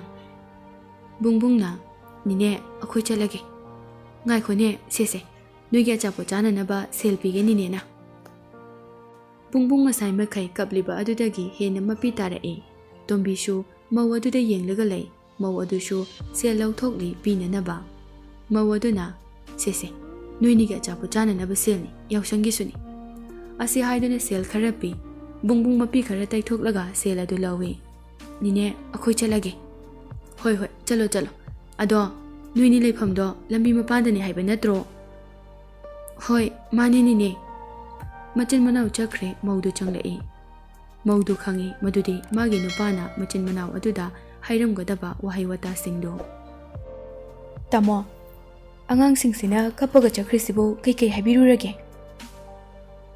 ꯕꯨꯡꯕꯨꯡꯅ, "ꯅꯦꯅꯦ, ꯑꯩꯈꯣꯏ ꯆꯠꯂꯒꯦ꯫ ꯉꯥꯏꯈꯣꯅꯦ, ꯁꯦ ꯁꯦ, ꯅꯣꯏꯒꯤ ꯑꯆꯥꯄꯣꯠ ꯆꯥꯅꯅꯕ ꯁꯦꯜ ꯄꯤꯒꯦ ꯅꯦꯅꯦꯅ꯫" ꯕꯨꯡꯕꯨꯡ ꯉꯁꯥꯏ ꯃꯈꯩ ꯀꯞꯂꯤꯕ ꯑꯗꯨꯗꯒꯤ ꯍꯦꯟꯅ ꯃꯄꯤ ꯇꯥꯔꯛꯏ꯫ ꯇꯣꯝꯕꯤꯁꯨ ꯃꯧ ꯑꯗꯨꯗ ꯌꯦꯡꯂꯒ ꯂꯩ꯫ ꯃꯧ ꯑꯗꯨꯁꯨ ꯁꯦꯜ ꯂꯧꯊꯣꯛꯂꯤ ꯄꯤꯅꯅꯕ꯫ ꯃꯧ ꯑꯗꯨꯅ, "ꯁꯦ ꯁꯦ, ꯅꯣꯏꯅꯤꯒꯤ ꯑꯆꯥꯄꯣꯠ ꯆꯥꯅꯅꯕ ꯁꯦꯜꯅꯤ, ꯌꯥꯎꯁꯪꯒꯤꯁꯨꯅꯤ꯫" ꯑꯁꯤ ꯍꯥꯏꯗꯨꯅ ꯁꯦꯜ ꯈꯔ ꯄꯤ꯫ ꯕꯨꯡꯕꯨꯡ ꯃꯄꯤ ꯈꯔ ꯇꯩꯊꯣꯛꯂꯒ ꯁꯦꯜ ꯑꯗꯨ ꯂꯧꯏ꯫ "ꯅꯦꯅꯦ, ꯑꯩꯈꯣꯏ ꯆꯠꯂꯒꯦ꯫" "ꯍꯣꯏ ꯍꯣꯏ, ꯆꯠꯂꯣ ꯆꯠꯂꯣ꯫ ꯑꯗꯣ ꯅꯣꯏꯅꯤ ꯂꯩꯐꯝꯗꯣ ꯂꯝꯕꯤ ꯃꯄꯥꯟꯗꯅꯤ ꯍꯥꯏꯕ ꯅꯠꯇ꯭ꯔꯣ?" "ꯍꯣꯏ, ꯃꯥꯅꯦ ꯅꯦꯅꯦ꯫" ꯃꯆꯤꯟ ꯃꯅꯥꯎ ꯆꯠꯈ꯭ꯔꯦ, ꯃꯧꯗꯨ ꯆꯪꯂꯛꯏ꯫ ꯃꯧꯗꯨ ꯈꯪꯏ ꯃꯗꯨꯗꯤ ꯃꯥꯒꯤ ꯅꯨꯄꯥꯅ ꯃꯆꯤꯟ ꯃꯅꯥꯎ ꯑꯗꯨꯗ ꯍꯥꯏꯔꯝꯒꯗꯕ ꯋꯥꯍꯩ ꯋꯥꯇꯥꯁꯤꯡꯗꯨ꯫ "ꯇꯥꯃꯣ, ꯑꯉꯥꯡꯁꯤꯡꯁꯤꯅ ꯀꯞꯄꯒ ꯆꯠꯈ꯭ꯔꯤꯁꯤꯕꯨ ꯀꯩꯀꯩ ꯍꯥꯏꯕꯤꯔꯨꯔꯒꯦ?"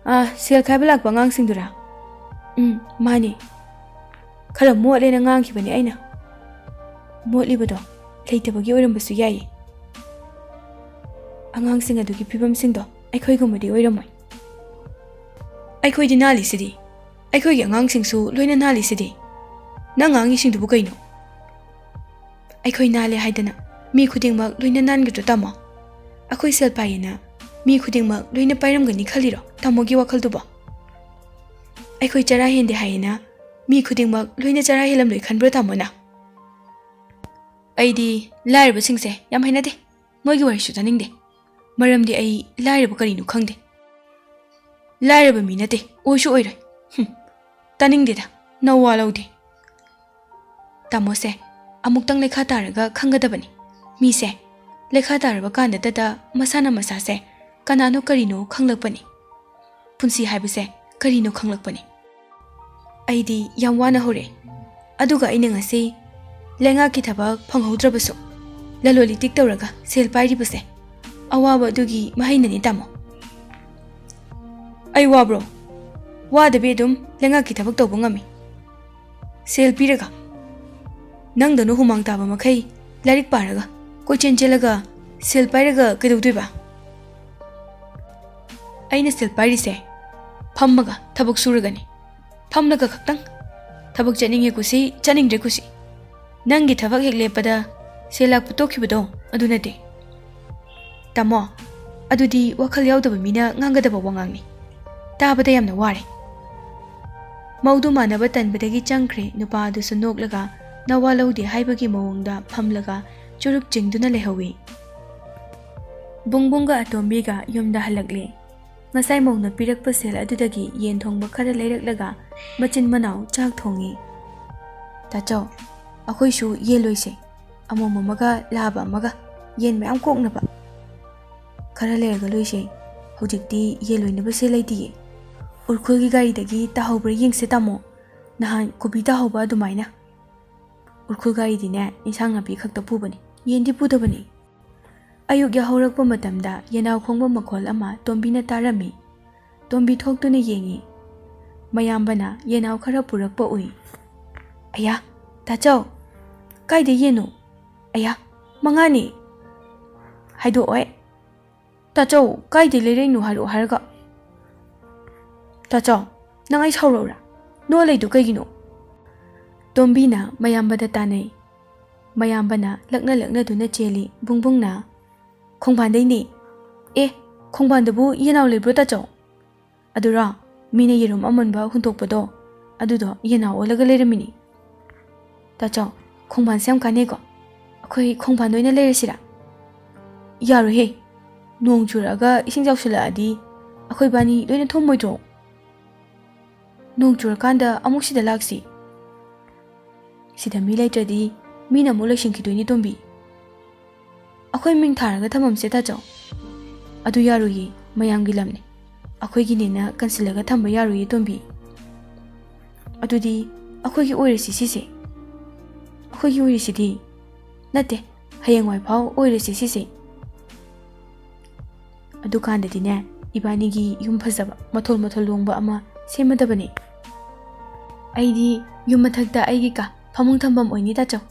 "ꯑꯥ, ꯁꯦꯜ ꯈꯥꯏꯕ ꯂꯥꯛꯄ ꯑꯉꯥꯡꯁꯤꯡꯗꯨꯔꯥ?" "ꯎꯝ, ꯃꯥꯅꯦ꯫ ꯈꯔ ꯃꯣꯠꯂꯦꯅ ꯉꯥꯡꯈꯤꯕꯅꯦ ꯑꯩꯅ꯫" "ꯃꯣꯠꯂꯤꯕꯗꯣ ꯂꯩꯇꯕꯒꯤ ꯑꯣꯏꯔꯝꯕꯁꯨ ꯌꯥꯏꯌꯦ꯫" "ꯑꯉꯥꯡꯁꯤꯡ ꯑꯗꯨꯒꯤ ꯐꯤꯕꯝꯁꯤꯡꯗꯣ ꯑꯩꯈꯣꯏꯒꯨꯝꯕꯗꯤ ꯑꯣꯏꯔꯝꯃꯣꯏ꯫" "ꯑꯩꯈꯣꯏꯗꯤ ꯅꯥꯜꯂꯤꯁꯤꯗꯤ꯫ ꯑꯩꯈꯣꯏꯒꯤ ꯑꯉꯥꯡꯁꯤꯡꯁꯨ ꯂꯣꯏꯅ ꯅꯥꯜꯂꯤꯁꯤꯗꯤ꯫ ꯅꯪ ꯉꯥꯡꯉꯤꯁꯤꯡꯗꯨꯕꯨ ꯀꯩꯅꯣ?" "ꯑꯩꯈꯣꯏ ꯅꯥꯜꯂꯦ ꯍꯥꯏꯗꯅ ꯃꯤ ꯈꯨꯗꯤꯡꯃꯛ ꯂꯣꯏꯅ ꯅꯥꯟꯒꯗ꯭ꯔꯣ, ꯇꯥꯃꯣ? ꯑꯩꯈꯣꯏ ꯁꯦꯜ ꯄꯥꯏꯌꯦꯅ ꯃꯤ ꯈꯨꯗꯤꯡꯃꯛ ꯂꯣꯏꯅ ꯄꯥꯏꯔꯝꯒꯅꯤ ꯈꯜꯂꯤꯔꯣ, ꯇꯥꯃꯣꯒꯤ ꯋꯥꯈꯜꯗꯨꯕꯣ? ꯑꯩꯈꯣꯏ ꯆꯔꯥ ꯍꯦꯟꯗꯦ ꯍꯥꯏꯌꯦꯅ ꯃꯤ ꯈꯨꯗꯤꯡꯃꯛ ꯂꯣꯏꯅ ꯆꯔꯥ ꯍꯦꯜꯂꯝꯂꯣꯏ ꯈꯟꯕ꯭ꯔꯣ, ꯇꯥꯃꯣꯅ?" "ꯑꯩꯗꯤ ꯂꯥꯏꯔꯕꯁꯤꯡꯁꯦ ꯌꯥꯝ ꯍꯩꯅꯗꯦ꯫ ꯃꯣꯏꯒꯤ ꯋꯥꯔꯤꯁꯨ ꯇꯥꯅꯤꯡꯗꯦ꯫ ꯃꯔꯝꯗꯤ ꯑꯩ ꯂꯥꯏꯔꯕ ꯀꯔꯤꯅꯣ ꯈꯪꯗꯦ꯫ ꯂꯥꯏꯔꯕ ꯃꯤ ꯅꯠꯇꯦ, ꯑꯣꯏꯁꯨ ꯑꯣꯏꯔꯣꯏ꯫ ꯍꯨꯝ, ꯇꯥꯅꯤꯡꯗꯦꯗ, ꯅꯋꯥ ꯂꯧꯗꯦ꯫" ꯇꯥꯃꯣꯁꯦ ꯑꯃꯨꯛꯇꯪ ꯂꯩꯈꯥ ꯇꯥꯔꯒ ꯈꯪꯒꯗꯕꯅꯤ꯫ ꯃꯤꯁꯦ ꯂꯩꯈꯥ ꯇꯥꯔꯕ ꯀꯥꯟꯗꯇꯗ ꯃꯁꯥꯅ ꯃꯁꯥꯁꯦ ꯀꯅꯥꯅꯣ ꯀꯔꯤꯅꯣ ꯈꯪꯂꯛꯄꯅꯤ꯫ ꯄꯨꯟꯁꯤ ꯍꯥꯏꯕꯁꯦ ꯀꯔꯤꯅꯣ ꯈꯪꯂꯛꯄꯅꯤ꯫ ꯑꯩꯗꯤ ꯌꯥꯝ ꯋꯥꯅ ꯍꯧꯔꯛꯑꯦ꯫ ꯑꯗꯨꯒ ꯑꯩꯅ ꯉꯁꯤ ꯂꯩꯉꯥꯛꯀꯤ ꯊꯕꯛ ꯐꯪꯍꯧꯗ꯭ꯔꯕꯁꯨ ꯂꯂꯣꯟ ꯏꯇꯤꯛ ꯇꯧꯔꯒ ꯁꯦꯜ ꯄꯥꯏꯔꯤꯕꯁꯦ ꯑꯋꯥꯕ ꯑꯗꯨꯒꯤ ꯃꯍꯩꯅꯅꯤ, ꯇꯥꯃꯣ꯫ "ꯑꯩ ꯋꯥꯕ꯭ꯔꯣ? ꯋꯥꯗꯕꯤ ꯑꯗꯨꯝ ꯂꯩꯉꯥꯛꯀꯤ ꯊꯕꯛ ꯇꯧꯕ ꯉꯝꯃꯤ꯫ ꯁꯦꯜ ꯄꯤꯔꯒ? ꯅꯪꯗꯧꯅ ꯍꯨꯃꯥꯡ ꯇꯥꯕ ꯃꯈꯩ ꯂꯥꯏꯔꯤꯛ ꯄꯥꯔꯒ, ꯀꯣꯏꯆꯦꯟ ꯆꯦꯜꯂꯒ, ꯁꯦꯜ ꯄꯥꯏꯔꯒ ꯀꯩꯗꯧꯗꯣꯏꯕ? ꯑꯩꯅ ꯁꯦꯜ ꯄꯥꯏꯔꯤꯁꯦ ꯐꯝꯃꯒ ꯊꯕꯛ ꯁꯨꯔꯒꯅꯤ꯫ ꯐꯝꯂꯒ ꯈꯛꯇꯪ꯫ ꯊꯕꯛ ꯆꯠꯅꯤꯡꯉꯦ ꯀꯨꯁꯤ, ꯆꯠꯅꯤꯡꯗ꯭ꯔꯦ ꯀꯨꯁꯤ꯫ ꯅꯪꯒꯤ ꯊꯕꯛ ꯍꯦꯛ ꯂꯦꯞꯄꯗ ꯁꯦꯜ ꯂꯥꯛꯄ ꯇꯣꯛꯈꯤꯕꯗꯣ ꯑꯗꯨ ꯅꯠꯇꯦ, ꯇꯥꯃꯣ꯫ ꯑꯗꯨꯗꯤ ꯋꯥꯈꯜ ꯌꯥꯎꯗꯕ ꯃꯤꯅ ꯉꯥꯡꯒꯗꯕ ꯋꯥꯉꯥꯡꯅꯤ꯫ ꯇꯥꯕꯗ ꯌꯥꯝꯅ ꯋꯥꯔꯦ꯫" ꯃꯧꯗꯨ ꯃꯥꯟꯅꯕ ꯇꯟꯕꯗꯒꯤ ꯆꯪꯈ꯭ꯔꯦ꯫ ꯅꯨꯄꯥ ꯑꯗꯨꯁꯨ ꯅꯣꯛꯂꯒ ꯅꯋꯥ ꯂꯧꯗꯦ ꯍꯥꯏꯕꯒꯤ ꯃꯑꯣꯡꯗ ꯐꯝꯂꯒ ꯆꯨꯔꯨꯞ ꯆꯤꯡꯗꯨꯅ ꯂꯩꯍꯧꯏ꯫ ꯕꯨꯡꯕꯨꯡꯒ ꯑꯇꯣꯝꯕꯤꯒ ꯌꯨꯝꯗ ꯍꯜꯂꯛꯂꯦ꯫ ꯉꯁꯥꯏ ꯃꯧꯅ ꯄꯤꯔꯛꯄ ꯁꯦꯜ ꯑꯗꯨꯗꯒꯤ ꯌꯦꯟ ꯊꯣꯡꯕ ꯈꯔ ꯂꯩꯔꯛꯂꯒ ꯃꯆꯤꯟ ꯃꯅꯥꯎ ꯆꯥꯛ ꯊꯣꯡꯉꯤ꯫ "ꯇꯥꯆꯧ, ꯑꯩꯈꯣꯏꯁꯨ ꯌꯦꯟ ꯂꯣꯏꯁꯦ꯫ ꯑꯃꯣꯝ ꯑꯃꯒ ꯂꯥꯕ ꯑꯃꯒ, ꯌꯦꯟ ꯃꯌꯥꯝ ꯀꯣꯛꯅꯕ꯫ ꯈꯔ ꯂꯩꯔꯒ ꯂꯣꯏꯁꯦ꯫ ꯍꯧꯖꯤꯛꯇꯤ ꯌꯦꯟ ꯂꯣꯏꯅꯕꯁꯦ ꯂꯩꯇꯤꯌꯦ꯫ ꯎꯔꯈꯨꯜꯒꯤ ꯒꯥꯔꯤꯗꯒꯤ ꯇꯥꯍꯧꯕ꯭ꯔꯥ ꯌꯦꯡꯁꯦ ꯇꯥꯃꯣ꯫ ꯅꯍꯥꯟ ꯀꯣꯕꯤ ꯇꯥꯍꯧꯕ ꯑꯗꯨꯃꯥꯏꯅ꯫ ꯎꯔꯈꯨꯜ ꯒꯥꯔꯤꯗꯤꯅꯦ, ꯏꯟꯁꯥꯡ ꯅꯥꯄꯤ ꯈꯛꯇ ꯄꯨꯕꯅꯤ, ꯌꯦꯟꯗꯤ ꯄꯨꯗꯕꯅꯤ꯫ ꯑꯌꯨꯛ ꯌꯥꯍꯧꯔꯛꯄ ꯃꯇꯝꯗ ꯌꯦꯅꯥꯎ ꯈꯣꯡꯕ ꯃꯈꯣꯜ ꯑꯃ ꯇꯣꯝꯕꯤꯅ ꯇꯥꯔꯝꯃꯤ꯫ ꯇꯣꯝꯕꯤ ꯊꯣꯛꯇꯨꯅ ꯌꯦꯡꯉꯤ꯫ ꯃꯌꯥꯝꯕꯅ ꯌꯦꯅꯥꯎ ꯈꯔ ꯄꯨꯔꯛꯄ ꯎꯏ꯫ "ꯑꯌꯥ, ꯇꯥꯆꯧ, ꯀꯥꯏꯗ ꯌꯦꯟꯅꯣ? ꯑꯌꯥ, ꯃꯉꯥꯅꯤ!" "ꯍꯥꯏꯗꯣꯛꯑꯣꯏ꯫ ꯇꯥꯆꯧ, ꯀꯥꯏꯗꯩ ꯂꯩꯔꯛꯏꯅꯣ ꯍꯥꯏꯔꯛꯑꯣ ꯍꯥꯏꯔꯒ꯫ ꯇꯥꯆꯧ, ꯅꯪ ꯑꯩ ꯁꯥꯎꯔꯛꯎꯔꯥ? ꯅꯣꯛꯑ ꯂꯩꯗꯣ ꯀꯩꯒꯤꯅꯣ?" ꯇꯣꯝꯕꯤꯅ ꯃꯌꯥꯝꯕꯗ ꯇꯥꯟꯅꯩ꯫ ꯃꯌꯥꯝꯕꯅ ꯂꯛꯅ ꯂꯛꯅꯗꯨꯅ ꯆꯦꯜꯂꯤ꯫ ꯕꯨꯡꯕꯨꯡꯅ, "ꯈꯣꯡꯕꯥꯟꯗꯩꯅꯦ꯫" "ꯑꯦ, ꯈꯣꯡꯕꯥꯟꯗꯕꯨ ꯌꯦꯅꯥꯎ ꯂꯩꯕ꯭ꯔꯣ ꯇꯥꯆꯧ?" "ꯑꯗꯨꯔꯣ, ꯃꯤꯅ ꯌꯦꯔꯨꯝ ꯑꯃꯨꯟꯕ ꯍꯨꯟꯗꯣꯛꯄꯗꯣ, ꯑꯗꯨꯗꯣ ꯌꯦꯅꯥꯎ ꯑꯣꯜꯂꯒ ꯂꯩꯔꯝꯃꯤꯅꯤ꯫" "ꯇꯥꯆꯧ, ꯈꯣꯡꯕꯥꯟꯁꯦ ꯌꯥꯝ ꯀꯥꯟꯅꯩꯀꯣ꯫ ꯑꯩꯈꯣꯏ ꯈꯣꯡꯕꯥꯟꯗ ꯑꯣꯏꯅ ꯂꯩꯔꯁꯤꯔꯥ?" "ꯌꯥꯔꯣꯏꯍꯦ꯫ ꯅꯣꯡ ꯆꯨꯔꯛꯑꯒ ꯏꯁꯤꯡ ꯆꯥꯎꯁꯤꯜꯂꯛꯑꯗꯤ ꯑꯩꯈꯣꯏ ꯕꯥꯅꯤ ꯂꯣꯏꯅ ꯊꯨꯝꯃꯣꯏꯗ꯭ꯔꯣ? ꯅꯣꯡ ꯆꯨꯔꯀꯥꯟꯗ ꯑꯃꯨꯛ ꯁꯤꯗ ꯂꯥꯛꯁꯤ꯫ ꯁꯤꯗ ꯃꯤ ꯂꯩꯇ꯭ꯔꯗꯤ ꯃꯤꯅ ꯑꯃꯨꯛ ꯂꯣꯏꯁꯤꯟꯈꯤꯗꯣꯏꯅꯤ ꯇꯣꯝꯕꯤ꯫ ꯑꯩꯈꯣꯏ ꯃꯤꯡ ꯊꯥꯔꯒ ꯊꯝꯃꯝꯁꯦ ꯇꯥꯆꯧ꯫" "ꯑꯗꯨ ꯌꯥꯔꯣꯏꯌꯦ, ꯃꯌꯥꯝꯒꯤ ꯂꯝꯅꯦ꯫ ꯑꯩꯈꯣꯏꯒꯤꯅꯦꯅ ꯀꯟꯁꯤꯜꯂꯒ ꯊꯝꯕ ꯌꯥꯔꯣꯏꯌꯦ ꯇꯣꯝꯕꯤ꯫" "ꯑꯗꯨꯗꯤ ꯑꯩꯈꯣꯏꯒꯤ ꯑꯣꯏꯔꯁꯤ ꯁꯤꯁꯦ꯫ ꯑꯩꯈꯣꯏꯒꯤ ꯑꯣꯏꯔꯤꯁꯤꯗꯤ꯫ ꯅꯠꯇꯦ, ꯍꯌꯦꯡꯋꯥꯏ ꯐꯥꯎ ꯑꯣꯏꯔꯁꯤ ꯁꯤꯁꯦ꯫ ꯑꯗꯨꯀꯥꯟꯗꯗꯤꯅꯦ, ꯏꯕꯥꯅꯤꯒꯤ ꯌꯨꯝ ꯐꯖꯕ ꯃꯊꯣꯜ ꯃꯊꯣꯜ ꯂꯣꯡꯕ ꯑꯃ ꯁꯦꯝꯃꯗꯕꯅꯦ꯫ ꯑꯩꯗꯤ ꯌꯨꯝ ꯃꯊꯛꯇ ꯑꯩꯒꯤ ꯀꯥ ꯐꯃꯨꯡ ꯊꯝꯐꯝ ꯑꯣꯏꯅꯤ ꯇꯥꯆꯧ꯫"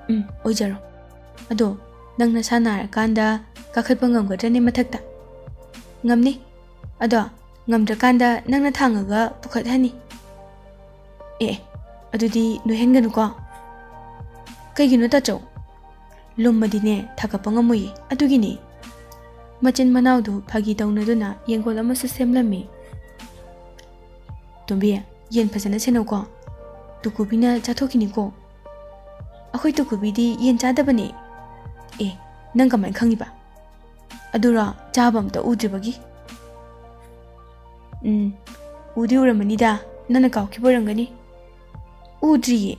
"ꯎꯝ, ꯑꯣꯏꯖꯔꯣ꯫ ꯑꯗꯣ ꯅꯪ ꯅꯁꯥ ꯅꯥꯔꯀꯥꯟꯗ ꯀꯥꯈꯠꯄ ꯉꯝꯒꯗ꯭ꯔꯅꯦ ꯃꯊꯛꯇ?" "ꯉꯝꯅꯤ꯫ ꯑꯗꯣ ꯉꯝꯗ꯭ꯔꯀꯥꯟꯗ ꯅꯪꯅ ꯊꯥꯡꯉꯒ ꯄꯨꯈꯠꯍꯟꯅꯤ꯫" "ꯑꯦ, ꯑꯗꯨꯗꯤ ꯅꯣꯏꯍꯟꯒꯅꯨꯀꯣ꯫" "ꯀꯩꯒꯤꯅꯣ ꯇꯥꯆꯧ?" "ꯂꯨꯝꯃꯗꯤꯅꯦ ꯊꯥꯒꯠꯄ ꯉꯝꯃꯣꯏꯌꯦ, ꯑꯗꯨꯒꯤꯅꯦ꯫" ꯃꯆꯤꯟ ꯃꯅꯥꯎꯗꯨ ꯐꯥꯒꯤ ꯇꯧꯅꯗꯨꯅ ꯌꯦꯡꯒꯣꯜ ꯑꯃꯁꯨ ꯁꯦꯝꯂꯝꯃꯤ꯫ "ꯇꯣꯝꯕꯤ, ꯌꯦꯟ ꯐꯖꯅ ꯁꯦꯟꯅꯧꯀꯣ꯫ ꯇꯨꯀꯨꯕꯤꯅ ꯆꯥꯊꯣꯛꯈꯤꯅꯤꯀꯣ꯫ ꯑꯩꯈꯣꯏ ꯇꯨꯀꯨꯕꯤꯗꯤ ꯌꯦꯟ ꯆꯥꯗꯕꯅꯦ꯫" "ꯑꯦ, ꯅꯪ ꯀꯃꯥꯏꯅ ꯈꯪꯉꯤꯕ?" "ꯑꯗꯨꯔꯣ, ꯆꯥꯕ ꯑꯝꯇ ꯎꯗ꯭ꯔꯤꯕꯒꯤ꯫" "ꯎꯝ, ꯎꯗꯤ ꯎꯔꯝꯃꯅꯤꯗ, ꯅꯪꯅ ꯀꯥꯎꯈꯤꯕ ꯑꯣꯏꯔꯝꯒꯅꯤ꯫" "ꯎꯗ꯭ꯔꯤꯌꯦ꯫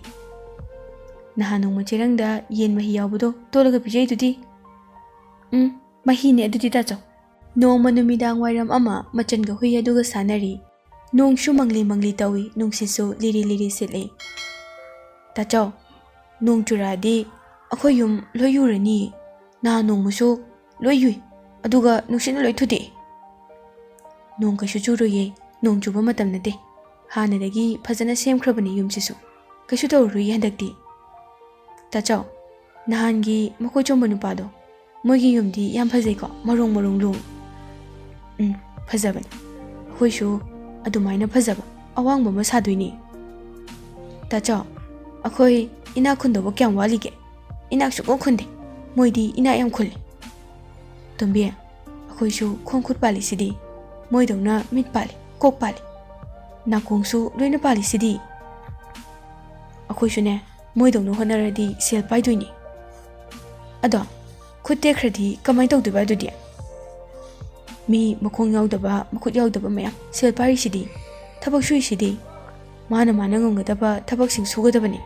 ꯅꯍꯥꯟ ꯅꯣꯡꯃ ꯆꯦꯔꯪꯗ ꯌꯦꯟ ꯃꯍꯤ ꯌꯥꯎꯕꯗꯣ ꯇꯣꯠꯂꯒ ꯄꯤꯖꯩꯗꯨꯗꯤ꯫" "ꯎꯝ, ꯃꯍꯤꯅꯦ ꯑꯗꯨꯗꯤ ꯇꯥꯆꯧ꯫ ꯅꯣꯡꯃ ꯅꯨꯃꯤꯗꯥꯡ ꯋꯥꯏꯔꯝ ꯑꯃ ꯃꯆꯟꯒ ꯍꯨꯏ ꯑꯗꯨꯒ ꯁꯥꯟꯅꯔꯤ꯫ ꯅꯣꯡꯁꯨ ꯃꯪꯂꯤ ꯃꯪꯂꯤ ꯇꯧꯏ, ꯅꯨꯡꯁꯤꯠꯁꯨ ꯂꯤꯔꯤ ꯂꯤꯔꯤ ꯁꯤꯠꯂꯤ꯫ "ꯇꯥꯆꯧ, ꯅꯣꯡ ꯆꯨꯔꯛꯑꯗꯤ ꯑꯩꯈꯣꯏ ꯌꯨꯝ ꯂꯣꯏ ꯌꯨꯔꯅꯤ꯫ ꯅꯍꯥꯟ ꯅꯣꯡꯃꯁꯨ ꯂꯣꯏ ꯌꯨꯏ, ꯑꯗꯨꯒ ꯅꯨꯡꯁꯤꯠꯅ ꯂꯣꯏ ꯊꯨꯗꯦꯛꯏ꯫" "ꯅꯣꯡ ꯀꯩꯁꯨ ꯆꯨꯔꯣꯏꯌꯦ, ꯅꯣꯡ ꯆꯨꯕ ꯃꯇꯝ ꯅꯠꯇꯦ꯫ ꯍꯥꯟꯅꯗꯒꯤ ꯐꯖꯅ ꯁꯦꯝꯈ꯭ꯔꯕꯅꯤ ꯌꯨꯝꯁꯤꯁꯨ꯫ ꯀꯩꯁꯨ ꯇꯧꯔꯔꯣꯏꯌꯦ ꯍꯟꯗꯛꯇꯤ꯫" "ꯇꯥꯆꯧ, ꯅꯍꯥꯟꯒꯤ ꯃꯀꯣꯏ ꯆꯣꯝꯕ ꯅꯨꯄꯥꯗꯣ, ꯃꯣꯏꯒꯤ ꯌꯨꯝꯗꯤ ꯌꯥꯝ ꯐꯖꯩꯀꯣ, ꯃꯔꯣꯡ ꯃꯔꯣꯡ ꯂꯨ꯫" "ꯎꯝ, ꯐꯖꯕꯅꯤ꯫ ꯑꯩꯈꯣꯏꯁꯨ ꯑꯗꯨꯃꯥꯏꯅ ꯐꯖꯕ ꯑꯋꯥꯡꯕ ꯑꯃ ꯁꯥꯗꯣꯏꯅꯤ꯫" "ꯇꯥꯆꯧ, ꯑꯩꯈꯣꯏ ꯏꯅꯥꯛ ꯈꯨꯟꯗꯧꯕ ꯀꯌꯥꯝ ꯋꯥꯠꯂꯤꯒꯦ? ꯏꯅꯥꯛ ꯁꯨꯡꯈꯨꯟ ꯈꯨꯟꯗꯦ꯫ ꯃꯣꯏꯗꯤ ꯏꯅꯥꯛ ꯌꯥꯝ ꯈꯨꯜꯂꯤ꯫" "ꯇꯣꯝꯕꯤ, ꯑꯩꯈꯣꯏꯁꯨ ꯈꯣꯡ ꯈꯨꯠ ꯄꯥꯜꯂꯤꯁꯤꯗꯤ, ꯃꯣꯏꯗꯧꯅ ꯃꯤꯠ ꯄꯥꯜꯂꯤ, ꯀꯣꯛ ꯄꯥꯜꯂꯤ, ꯅꯥꯀꯣꯡꯁꯨ ꯂꯣꯏꯅ ꯄꯥꯜꯂꯤꯁꯤꯗꯤ꯫ ꯑꯩꯈꯣꯏꯁꯨꯅꯦ, ꯃꯣꯏꯗꯧꯅ ꯍꯣꯠꯅꯔꯗꯤ ꯁꯦꯜ ꯄꯥꯏꯗꯣꯏꯅꯤ꯫ ꯑꯗꯣ ꯈꯨꯠ ꯇꯦꯛꯈ꯭ꯔꯗꯤ ꯀꯃꯥꯏꯅ ꯇꯧꯗꯣꯏꯕ ꯑꯗꯨꯗꯤ? ꯃꯤ ꯃꯈꯣꯡ ꯌꯥꯎꯗꯕ, ꯃꯈꯨꯠ ꯌꯥꯎꯗꯕ ꯃꯌꯥꯝ ꯁꯦꯜ ꯄꯥꯏꯔꯤꯁꯤꯗꯤ, ꯊꯕꯛ ꯁꯨꯏꯁꯤꯗꯤ꯫ ꯃꯥꯅ ꯃꯥꯅ ꯉꯝꯒꯗꯕ ꯊꯕꯛꯁꯤꯡ ꯁꯨꯒꯗꯕꯅꯤ꯫"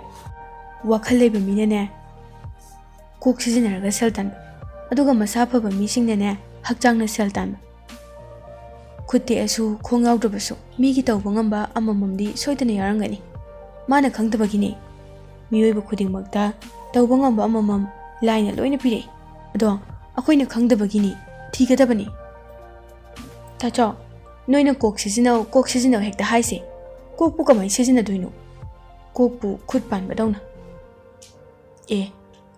"ꯋꯥꯈꯜ ꯂꯩꯕ ꯃꯤꯅꯅꯦ, ꯀꯣꯛ ꯁꯤꯖꯤꯟꯅꯔꯒ ꯁꯦꯜ ꯇꯥꯟꯕ, ꯑꯗꯨꯒ ꯃꯁꯥ ꯐꯕ ꯃꯤꯁꯤꯡꯅꯅꯦ, ꯍꯛꯆꯥꯡꯅ ꯁꯦꯜ ꯇꯥꯟꯕ꯫ ꯈꯨꯠ ꯇꯦꯛꯑꯁꯨ, ꯈꯣꯡ ꯌꯥꯎꯗ꯭ꯔꯕꯁꯨ, ꯃꯤꯒꯤ ꯇꯧꯕ ꯉꯝꯕ ꯑꯃꯃꯝꯗꯤ ꯁꯣꯏꯗꯅ ꯌꯥꯎꯔꯝꯒꯅꯤ꯫ ꯃꯥꯅ ꯈꯪꯗꯕꯒꯤꯅꯤ꯫ ꯃꯤꯑꯣꯏꯕ ꯈꯨꯗꯤꯡꯃꯛꯇ ꯇꯧꯕ ꯉꯝꯕ ꯑꯃꯃꯝ ꯂꯥꯏꯅ ꯂꯣꯏꯅ ꯄꯤꯔꯛꯏ꯫ ꯑꯗꯣ ꯑꯩꯈꯣꯏꯅ ꯈꯪꯗꯕꯒꯤꯅꯤ, ꯊꯤꯒꯗꯕꯅꯤ꯫" "ꯇꯥꯆꯧ, ꯅꯣꯏꯅ ꯀꯣꯛ ꯁꯤꯖꯤꯟꯅꯧ, ꯀꯣꯛ ꯁꯤꯖꯤꯟꯅꯧ ꯍꯦꯛꯇ ꯍꯥꯏꯁꯦ꯫ ꯀꯣꯛꯄꯨ ꯀꯃꯥꯏꯅ ꯁꯤꯖꯤꯟꯅꯗꯣꯏꯅꯣ? ꯀꯣꯛꯄꯨ ꯈꯨꯠ ꯄꯥꯟꯕꯗꯧꯅ꯫" "ꯑꯦ,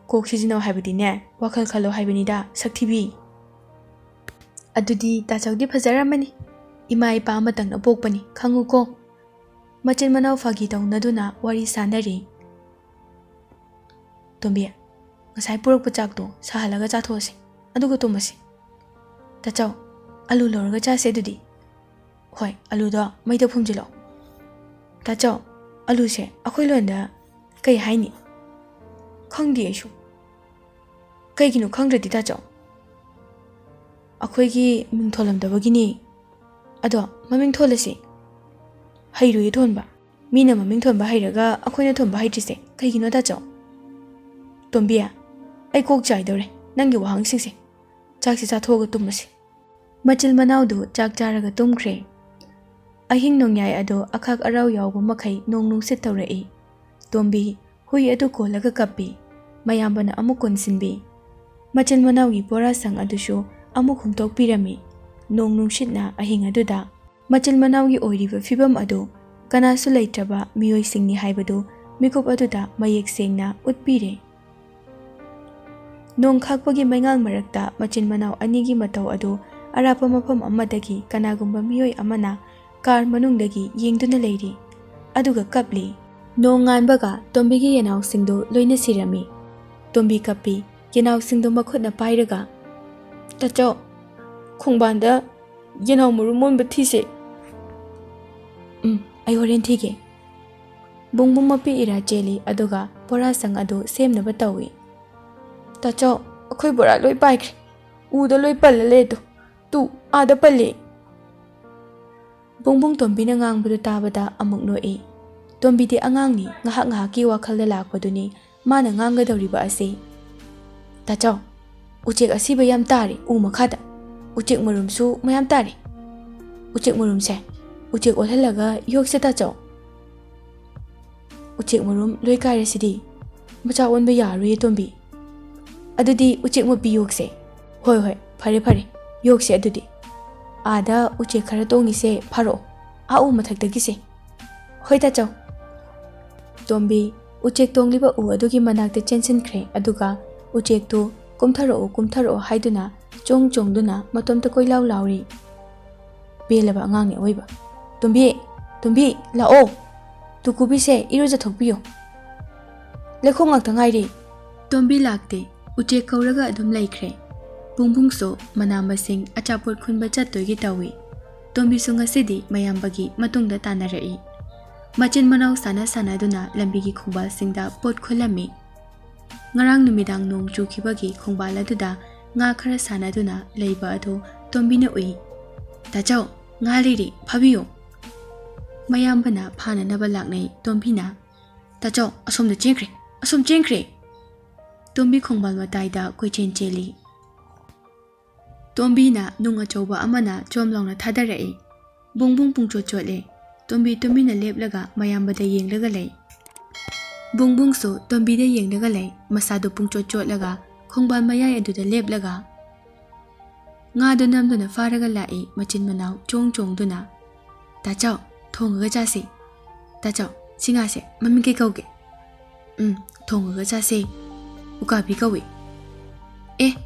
ꯀꯣꯛ ꯁꯤꯖꯤꯟꯅꯧ ꯍꯥꯏꯕꯗꯤꯅꯦ, ꯋꯥꯈꯜ ꯈꯜꯂꯣ ꯍꯥꯏꯕꯅꯤꯗ, ꯁꯛꯊꯤꯕꯤ꯫" "ꯑꯗꯨꯗꯤ ꯇꯥꯆꯧꯗꯤ ꯐꯖꯔꯝꯃꯅꯤ꯫ ꯏꯃꯥ ꯏꯄꯥ ꯑꯃꯇꯪꯅ ꯄꯣꯛꯄꯅꯤ, ꯈꯪꯉꯨꯀꯣ꯫" ꯃꯆꯤꯟ ꯃꯅꯥꯎ ꯐꯥꯒꯤ ꯇꯧꯅꯗꯨꯅ ꯋꯥꯔꯤ ꯁꯥꯟꯅꯔꯤ꯫ "ꯇꯣꯝꯕꯤ, ꯉꯁꯥꯏ ꯄꯨꯔꯛꯄ ꯆꯥꯛꯇꯣ ꯁꯥꯍꯜꯂꯒ ꯆꯥꯊꯣꯛꯑꯁꯤ, ꯑꯗꯨꯒ ꯇꯨꯝꯃꯁꯤ꯫" "ꯇꯥꯆꯧ, ꯑꯂꯨ ꯂꯧꯔꯒ ꯆꯥꯁꯦ ꯑꯗꯨꯗꯤ꯫" "ꯍꯣꯏ, ꯑꯂꯨꯗꯣ ꯃꯩꯗ ꯐꯨꯝꯖꯤꯜꯂꯣ꯫" "ꯇꯥꯆꯧ, ꯑꯂꯨꯁꯦ ꯑꯩꯈꯣꯏ ꯂꯣꯟꯗ ꯀꯩ ꯍꯥꯏꯅꯤ?" "ꯈꯪꯗꯦ ꯑꯩꯁꯨ꯫ ꯀꯩꯒꯤꯅꯣ ꯈꯪꯗ꯭ꯔꯗꯤ, ꯇꯥꯆꯧ?" "ꯑꯩꯈꯣꯏꯒꯤ ꯃꯤꯡ ꯊꯣꯜꯂꯝꯗꯕꯒꯤꯅꯦ꯫" "ꯑꯗꯣ ꯃꯃꯤꯡ ꯊꯣꯜꯂꯁꯤ꯫" "ꯍꯩꯔꯣꯏꯌꯦ ꯊꯣꯟꯕ꯫ ꯃꯤꯅ ꯃꯃꯤꯡ ꯊꯣꯟꯕ ꯍꯩꯔꯒ ꯑꯩꯈꯣꯏꯅ ꯊꯣꯟꯕ ꯍꯩꯇ꯭ꯔꯤꯁꯦ ꯀꯩꯒꯤꯅꯣ, ꯇꯥꯆꯧ?" "ꯇꯣꯝꯕꯤ, ꯑꯩ ꯀꯣꯛ ꯆꯥꯏꯗꯧꯔꯦ ꯅꯪꯒꯤ ꯋꯥꯍꯪꯁꯤꯡꯁꯦ꯫ ꯆꯥꯛꯁꯦ ꯆꯥꯊꯣꯛꯑꯒ ꯇꯨꯝꯃꯁꯤ꯫" ꯃꯆꯤꯜ ꯃꯅꯥꯎꯗꯨ ꯆꯥꯛ ꯆꯥꯔꯒ ꯇꯨꯝꯈ꯭ꯔꯦ꯫ ꯑꯍꯤꯡ ꯅꯣꯡꯌꯥꯏ ꯑꯗꯣ ꯑꯈꯥꯛ ꯑꯔꯥꯎ ꯌꯥꯎꯕ ꯃꯈꯩ ꯅꯣꯡ ꯅꯨꯡꯁꯤꯠ ꯇꯧꯔꯛꯏ꯫ ꯇꯣꯝꯕꯤ ꯍꯨꯏ ꯑꯗꯨ ꯀꯣꯜꯂꯒ ꯀꯞꯄꯤ꯫ ꯃꯌꯥꯝꯕꯅ ꯑꯃꯨꯛ ꯀꯣꯟꯁꯤꯟꯕꯤ꯫ ꯃꯆꯤꯜ ꯃꯅꯥꯎꯒꯤ ꯕꯣꯔꯥꯁꯪ ꯑꯗꯨꯁꯨ ꯑꯃꯨꯛ ꯍꯨꯝꯇꯣꯛꯄꯤꯔꯝꯃꯤ꯫ ꯅꯣꯡ ꯅꯨꯡꯁꯤꯠꯅ ꯑꯍꯤꯡ ꯑꯗꯨꯗ ꯃꯆꯤꯜ ꯃꯅꯥꯎꯒꯤ ꯑꯣꯏꯔꯤꯕ ꯐꯤꯕꯝ ꯑꯗꯨ ꯀꯅꯥꯁꯨ ꯂꯩꯇ꯭ꯔꯕ ꯃꯤꯑꯣꯏꯁꯤꯡꯅꯤ ꯍꯥꯏꯕꯗꯨ ꯃꯤꯀꯨꯞ ꯑꯗꯨꯗ ꯃꯌꯦꯛ ꯁꯦꯡꯅ ꯎꯠꯄꯤꯔꯦ꯫ ꯅꯣꯡ ꯈꯥꯛꯄꯒꯤ ꯃꯩꯉꯥꯜ ꯃꯔꯛꯇ ꯃꯆꯤꯟ ꯃꯅꯥꯎ ꯑꯅꯤꯒꯤ ꯃꯇꯧ ꯑꯗꯨ ꯑꯔꯥꯞꯄ ꯃꯐꯝ ꯑꯃꯗꯒꯤ ꯀꯅꯥꯒꯨꯝꯕ ꯃꯤꯑꯣꯏ ꯑꯃꯅ ꯀꯥꯔ ꯃꯅꯨꯡꯗꯒꯤ ꯌꯦꯡꯗꯨꯅ ꯂꯩꯔꯤ, ꯑꯗꯨꯒ ꯀꯞꯂꯤ꯫ ꯅꯣꯡ ꯉꯥꯟꯕꯒ ꯇꯣꯝꯕꯤꯒꯤ ꯌꯦꯅꯥꯎꯁꯤꯡꯗꯨ ꯂꯣꯏꯅ ꯁꯤꯔꯝꯃꯤ꯫ ꯇꯣꯝꯕꯤ ꯀꯞꯄꯤ, ꯌꯦꯅꯥꯎꯁꯤꯡꯗꯨ ꯃꯈꯨꯠꯅ ꯄꯥꯏꯔꯒ, "ꯇꯥꯆꯧ, ꯈꯣꯡꯕꯥꯟꯗ ꯌꯦꯅꯥꯎ ꯃꯔꯨꯝ ꯑꯣꯟꯕ ꯊꯤꯁꯦ꯫" "ꯎꯝ, ꯑꯩ ꯍꯣꯔꯦꯟ ꯊꯤꯒꯦ꯫" ꯕꯨꯡꯕꯨꯡ ꯃꯄꯤ ꯏꯔꯥ ꯆꯦꯜꯂꯤ, ꯑꯗꯨꯒ ꯕꯣꯔꯥꯁꯪ ꯑꯗꯨ ꯁꯦꯝꯅꯕ ꯇꯧꯏ꯫ "ꯇꯥꯆꯧ, ꯑꯩꯈꯣꯏ ꯕꯣꯔꯥ ꯂꯣꯏ ꯄꯥꯏꯈ꯭ꯔꯦ꯫ ꯎꯗ ꯂꯣꯏ ꯄꯜꯂ ꯂꯩ ꯑꯗꯣ꯫ ꯇꯨ, ꯑꯥꯗ ꯄꯜꯂꯦ꯫" ꯕꯨꯡꯕꯨꯡ ꯇꯣꯝꯕꯤꯅ ꯉꯥꯡꯕꯗꯨ ꯇꯥꯕꯗ ꯑꯃꯨꯛ ꯅꯣꯛꯏ꯫ ꯇꯣꯝꯕꯤꯗꯤ ꯑꯉꯥꯡꯅꯤ, ꯉꯥꯏꯍꯥꯛ ꯉꯥꯏꯍꯥꯛꯀꯤ ꯋꯥꯈꯜꯗ ꯂꯥꯛꯄꯗꯨꯅꯤ ꯃꯥꯅ ꯉꯥꯡꯒꯗꯧꯔꯤꯕ ꯑꯁꯤ꯫ "ꯇꯥꯆꯧ, ꯎꯆꯦꯛ ꯑꯁꯤꯕ ꯌꯥꯝ ꯇꯥꯔꯦ ꯎ ꯃꯈꯥꯗ꯫ ꯎꯆꯦꯛ ꯃꯔꯨꯝꯁꯨ ꯃꯌꯥꯝ ꯇꯥꯔꯦ꯫ ꯎꯆꯦꯛ ꯃꯔꯨꯝꯁꯦ ꯎꯆꯦꯛ ꯑꯣꯜꯍꯜꯂꯒ ꯌꯣꯛꯁꯦ ꯇꯥꯆꯧ꯫" "ꯎꯆꯦꯛ ꯃꯔꯨꯝ ꯂꯣꯏ ꯀꯥꯏꯔꯁꯤꯗꯤ꯫ ꯃꯆꯥ ꯑꯣꯟꯕ ꯌꯥꯔꯣꯏꯌꯦ ꯇꯣꯝꯕꯤ꯫ ꯑꯗꯨꯗꯤ ꯎꯆꯦꯛ ꯃꯄꯤ ꯌꯣꯛꯁꯦ꯫" "ꯍꯣꯏ, ꯍꯣꯏ, ꯐꯔꯦ, ꯐꯔꯦ, ꯌꯣꯛꯁꯦ ꯑꯗꯨꯗꯤ꯫ ꯑꯥꯗ ꯎꯆꯦꯛ ꯈꯔ ꯇꯣꯡꯉꯤꯁꯦ ꯐꯥꯔꯛꯑꯣ, ꯑꯥ ꯎ ꯃꯊꯛꯇꯒꯤꯁꯦ꯫" "ꯍꯣꯏ ꯇꯥꯆꯧ꯫" ꯇꯣꯝꯕꯤ ꯎꯆꯦꯛ ꯇꯣꯡꯂꯤꯕ ꯎ ꯑꯗꯨꯒꯤ ꯃꯅꯥꯛꯇ ꯆꯦꯟꯁꯤꯟꯈ꯭ꯔꯦ, ꯑꯗꯨꯒ ꯎꯆꯦꯛꯇꯨ "ꯀꯨꯝꯊꯔꯛꯑꯣ, ꯀꯨꯝꯊꯔꯛꯑꯣ" ꯍꯥꯏꯗꯨꯅ ꯆꯣꯡ ꯆꯣꯡꯗꯨꯅ ꯃꯇꯣꯝꯇ ꯀꯣꯏꯂꯥꯎ ꯂꯥꯎꯔꯤ꯫ ꯄꯦꯜꯂꯕ ꯑꯉꯥꯡꯅꯤ ꯑꯑꯣꯏꯕ꯫ "ꯇꯣꯝꯕꯤ, ꯇꯣꯝꯕꯤ, ꯂꯥꯛꯑꯣ꯫ ꯇꯨꯀꯨꯕꯤꯁꯦ ꯏꯔꯨꯖꯊꯣꯛꯄꯤꯌꯣ꯫ ꯂꯩꯈꯣꯝ ꯉꯥꯛꯇ ꯉꯥꯏꯔꯦ꯫" ꯇꯣꯝꯕꯤ ꯂꯥꯛꯇꯦ꯫ ꯎꯆꯦꯛ ꯀꯧꯔꯒ ꯑꯗꯨꯝ ꯂꯩꯈ꯭ꯔꯦ꯫ ꯕꯨꯡꯕꯨꯡꯁꯨ ꯃꯅꯥ ꯃꯁꯤꯡ ꯑꯆꯥꯄꯣꯠ ꯈꯨꯟꯕ ꯆꯠꯇꯣꯏꯒꯤ ꯇꯧꯏ꯫ ꯇꯣꯝꯕꯤꯁꯨ ꯉꯁꯤꯗꯤ ꯃꯌꯥꯝꯕꯒꯤ ꯃꯇꯨꯡꯗ ꯇꯥꯟꯅꯔꯛꯏ꯫ ꯃꯆꯤꯟ ꯃꯅꯥꯎ ꯁꯥꯟꯅ ꯁꯥꯟꯅꯗꯨꯅ ꯂꯝꯕꯤꯒꯤ ꯈꯣꯡꯕꯥꯜꯁꯤꯡꯗ ꯄꯣꯠ ꯈꯨꯜꯂꯝꯃꯤ꯫ ꯉꯔꯥꯡ ꯅꯨꯃꯤꯗꯥꯡ ꯅꯣꯡ ꯆꯨꯈꯤꯕꯒꯤ ꯈꯣꯡꯕꯥꯜ ꯑꯗꯨꯗ ꯉꯥ ꯈꯔ ꯁꯥꯟꯅꯗꯨꯅ ꯂꯩꯕ ꯑꯗꯨ ꯇꯣꯝꯕꯤꯅ ꯎꯏ꯫ "ꯇꯥꯆꯧ, ꯉꯥ ꯂꯩꯔꯤ, ꯐꯥꯕꯤꯌꯨ꯫" ꯃꯌꯥꯝꯕꯅ ꯐꯥꯅꯅꯕ ꯂꯥꯛꯅꯩ꯫ ꯇꯣꯝꯕꯤꯅ, "ꯇꯥꯆꯧ, ꯑꯁꯣꯝꯗ ꯆꯦꯟꯈ꯭ꯔꯦ, ꯑꯁꯣꯝ ꯆꯦꯟꯈ꯭ꯔꯦ!" ꯇꯣꯝꯕꯤ ꯈꯣꯡꯕꯥꯜ ꯃꯇꯥꯏꯗ ꯀꯣꯏꯆꯦꯟ ꯆꯦꯜꯂꯤ꯫ ꯇꯣꯝꯕꯤꯅ ꯅꯨꯡ ꯑꯆꯧꯕ ꯑꯃꯅ ꯆꯣꯝ ꯂꯥꯎꯅ ꯊꯥꯗꯔꯛꯏ꯫ ꯕꯨꯡꯕꯨꯡ ꯄꯨꯡꯆꯣꯠ ꯆꯣꯠꯂꯦ꯫ ꯇꯣꯝꯕꯤ ꯇꯨꯃꯤꯟꯅ ꯂꯦꯞꯂꯒ ꯃꯌꯥꯝꯕꯗ ꯌꯦꯡꯂꯒ ꯂꯩ꯫ ꯕꯨꯡꯕꯨꯡꯁꯨ ꯇꯣꯝꯕꯤꯗ ꯌꯦꯡꯂꯒ ꯂꯩ, ꯃꯁꯥꯗꯨ ꯄꯨꯡꯆꯣꯠ ꯆꯣꯠꯂꯒ ꯈꯣꯡꯕꯥꯟ ꯃꯌꯥꯏ ꯑꯗꯨꯗ ꯂꯦꯞꯂꯒ ꯉꯥꯗꯨ ꯅꯝꯗꯨꯅ ꯐꯥꯔꯒ ꯂꯥꯛꯏ, ꯃꯆꯤꯟ ꯃꯅꯥꯎ ꯆꯣꯡ ꯆꯣꯡꯗꯨꯅ꯫ "ꯇꯥꯆꯧ, ꯊꯣꯡꯉꯒ ꯆꯥꯁꯤ꯫ ꯇꯥꯆꯧ, ꯁꯤ ꯉꯥꯁꯦ ꯃꯃꯤꯡ ꯀꯩ ꯀꯧꯒꯦ?" "ꯎꯝ, ꯊꯣꯡꯉꯒ ꯆꯥꯁꯦ꯫ ꯎꯀꯥꯕꯤ ꯀꯧꯏ꯫" "ꯑꯦ,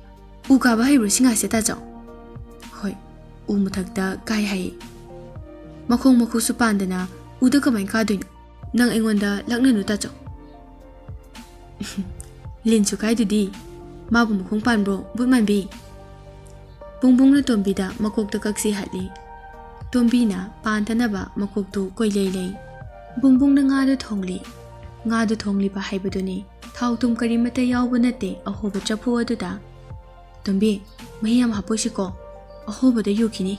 ꯎ ꯀꯥꯕ ꯍꯩꯕ꯭ꯔꯣ ꯁꯤ ꯉꯥꯁꯦ, ꯇꯥꯆꯧ?" "ꯍꯣꯏ, ꯎ ꯃꯊꯛꯇ ꯀꯥꯏ ꯍꯥꯏꯌꯦ꯫ ꯃꯈꯣꯡ ꯃꯈꯨꯠꯁꯨ ꯄꯥꯟꯗꯅ ꯎꯗ ꯀꯃꯥꯏꯅ ꯀꯥꯗꯣꯏꯅꯣ? ꯅꯪ ꯑꯩꯉꯣꯟꯗ ꯂꯛꯅꯅꯨ, ꯇꯥꯆꯧ꯫" "ꯂꯤꯟꯁꯨ ꯀꯥꯏꯗꯨꯗꯤ, ꯃꯥꯕꯨ ꯃꯈꯣꯡ ꯄꯥꯟꯕ꯭ꯔꯣ, ꯕꯨꯠ ꯃꯥꯟꯕꯤ?" ꯕꯨꯡꯕꯨꯡꯅ ꯇꯣꯝꯕꯤꯗ ꯃꯀꯣꯛꯇ ꯀꯛꯁꯤ ꯍꯠꯂꯤ꯫ ꯇꯣꯝꯕꯤꯅ ꯄꯥꯟꯗꯅꯕ ꯃꯀꯣꯛꯇꯨ ꯀꯣꯏꯂꯩ ꯂꯩ꯫ ꯕꯨꯡꯕꯨꯡꯅ ꯉꯥꯗꯨ ꯊꯣꯡꯂꯤ꯫ ꯉꯥꯗꯨ ꯊꯣꯡꯂꯤꯕ ꯍꯥꯏꯕꯗꯨꯅꯤ꯫ ꯊꯥꯎ ꯊꯨꯝ ꯀꯔꯤꯃꯠꯇ ꯌꯥꯎꯕ ꯅꯠꯇꯦ ꯑꯍꯣꯕ ꯆꯐꯨ ꯑꯗꯨꯗ꯫ "ꯇꯣꯝꯕꯤ, ꯃꯍꯤ ꯌꯥꯝ ꯍꯥꯞꯄꯣꯏꯁꯤꯀꯣ, ꯑꯍꯣꯕꯗ ꯌꯨꯈꯤꯅꯤ꯫"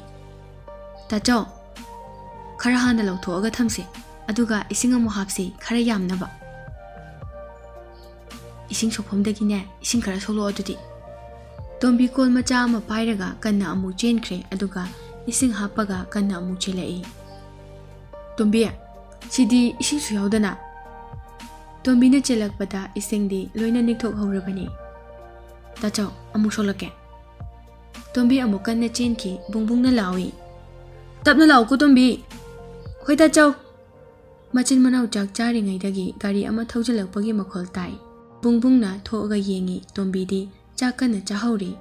"ꯇꯥꯆꯧ, ꯈꯔ ꯍꯥꯟꯅ ꯂꯧꯊꯣꯛꯑꯒ ꯊꯝꯁꯤ, ꯑꯗꯨꯒ ꯏꯁꯤꯡ ꯑꯃꯨꯛ ꯍꯥꯞꯁꯤ, ꯈꯔ ꯌꯥꯝꯅꯕ꯫" "ꯏꯁꯤꯡ ꯁꯣꯛꯐꯝꯗꯒꯤꯅꯦ, ꯏꯁꯤꯡ ꯈꯔ ꯁꯣꯛꯂꯛꯑꯣ ꯑꯗꯨꯗꯤ꯫" ꯇꯣꯝꯕꯤ ꯀꯣꯜ ꯃꯆꯥ ꯑꯃ ꯄꯥꯏꯔꯒ ꯀꯟꯅ ꯑꯃꯨꯛ ꯆꯦꯟꯈ꯭ꯔꯦ, ꯑꯗꯨꯒ ꯏꯁꯤꯡ ꯍꯥꯞꯄꯒ ꯀꯟꯅ ꯑꯃꯨꯛ ꯆꯦꯜꯂꯛꯏ꯫ "ꯇꯣꯝꯕꯤ, ꯁꯤꯗꯤ ꯏꯁꯤꯡꯁꯨ ꯌꯥꯎꯗꯅ꯫" ꯇꯣꯝꯕꯤꯅ ꯆꯦꯜꯂꯛꯄꯗ ꯏꯁꯤꯡꯗꯤ ꯂꯣꯏꯅ ꯅꯤꯛꯊꯣꯛꯍꯧꯔꯕꯅꯤ꯫ "ꯇꯥꯆꯧ, ꯑꯃꯨꯛ ꯁꯣꯛꯂꯛꯀꯦ꯫" ꯇꯣꯝꯕꯤ ꯑꯃꯨꯛ ꯀꯟꯅ ꯆꯦꯟꯈꯤ꯫ ꯕꯨꯡꯕꯨꯡꯅ ꯂꯥꯎꯏ, "ꯇꯞꯅ ꯂꯥꯛꯎꯀꯣ, ꯇꯣꯝꯕꯤ꯫" "ꯍꯣꯏ, ꯇꯥꯆꯧ꯫" ꯃꯆꯤꯟ ꯃꯅꯥꯎ ꯆꯥꯛ ꯆꯥꯔꯤꯉꯩꯗꯒꯤ ꯒꯥꯔꯤ ꯑꯃ ꯊꯧꯖꯤꯜꯂꯛꯄꯒꯤ ꯃꯈꯣꯜ ꯇꯥꯏ꯫ ꯕꯨꯡꯕꯨꯡꯅ ꯊꯣꯛꯑꯒ ꯌꯦꯡꯉꯤ, ꯇꯣꯝꯕꯤꯗꯤ ꯆꯥꯛ ꯀꯟꯅ ꯆꯥꯍꯧꯔꯤ꯫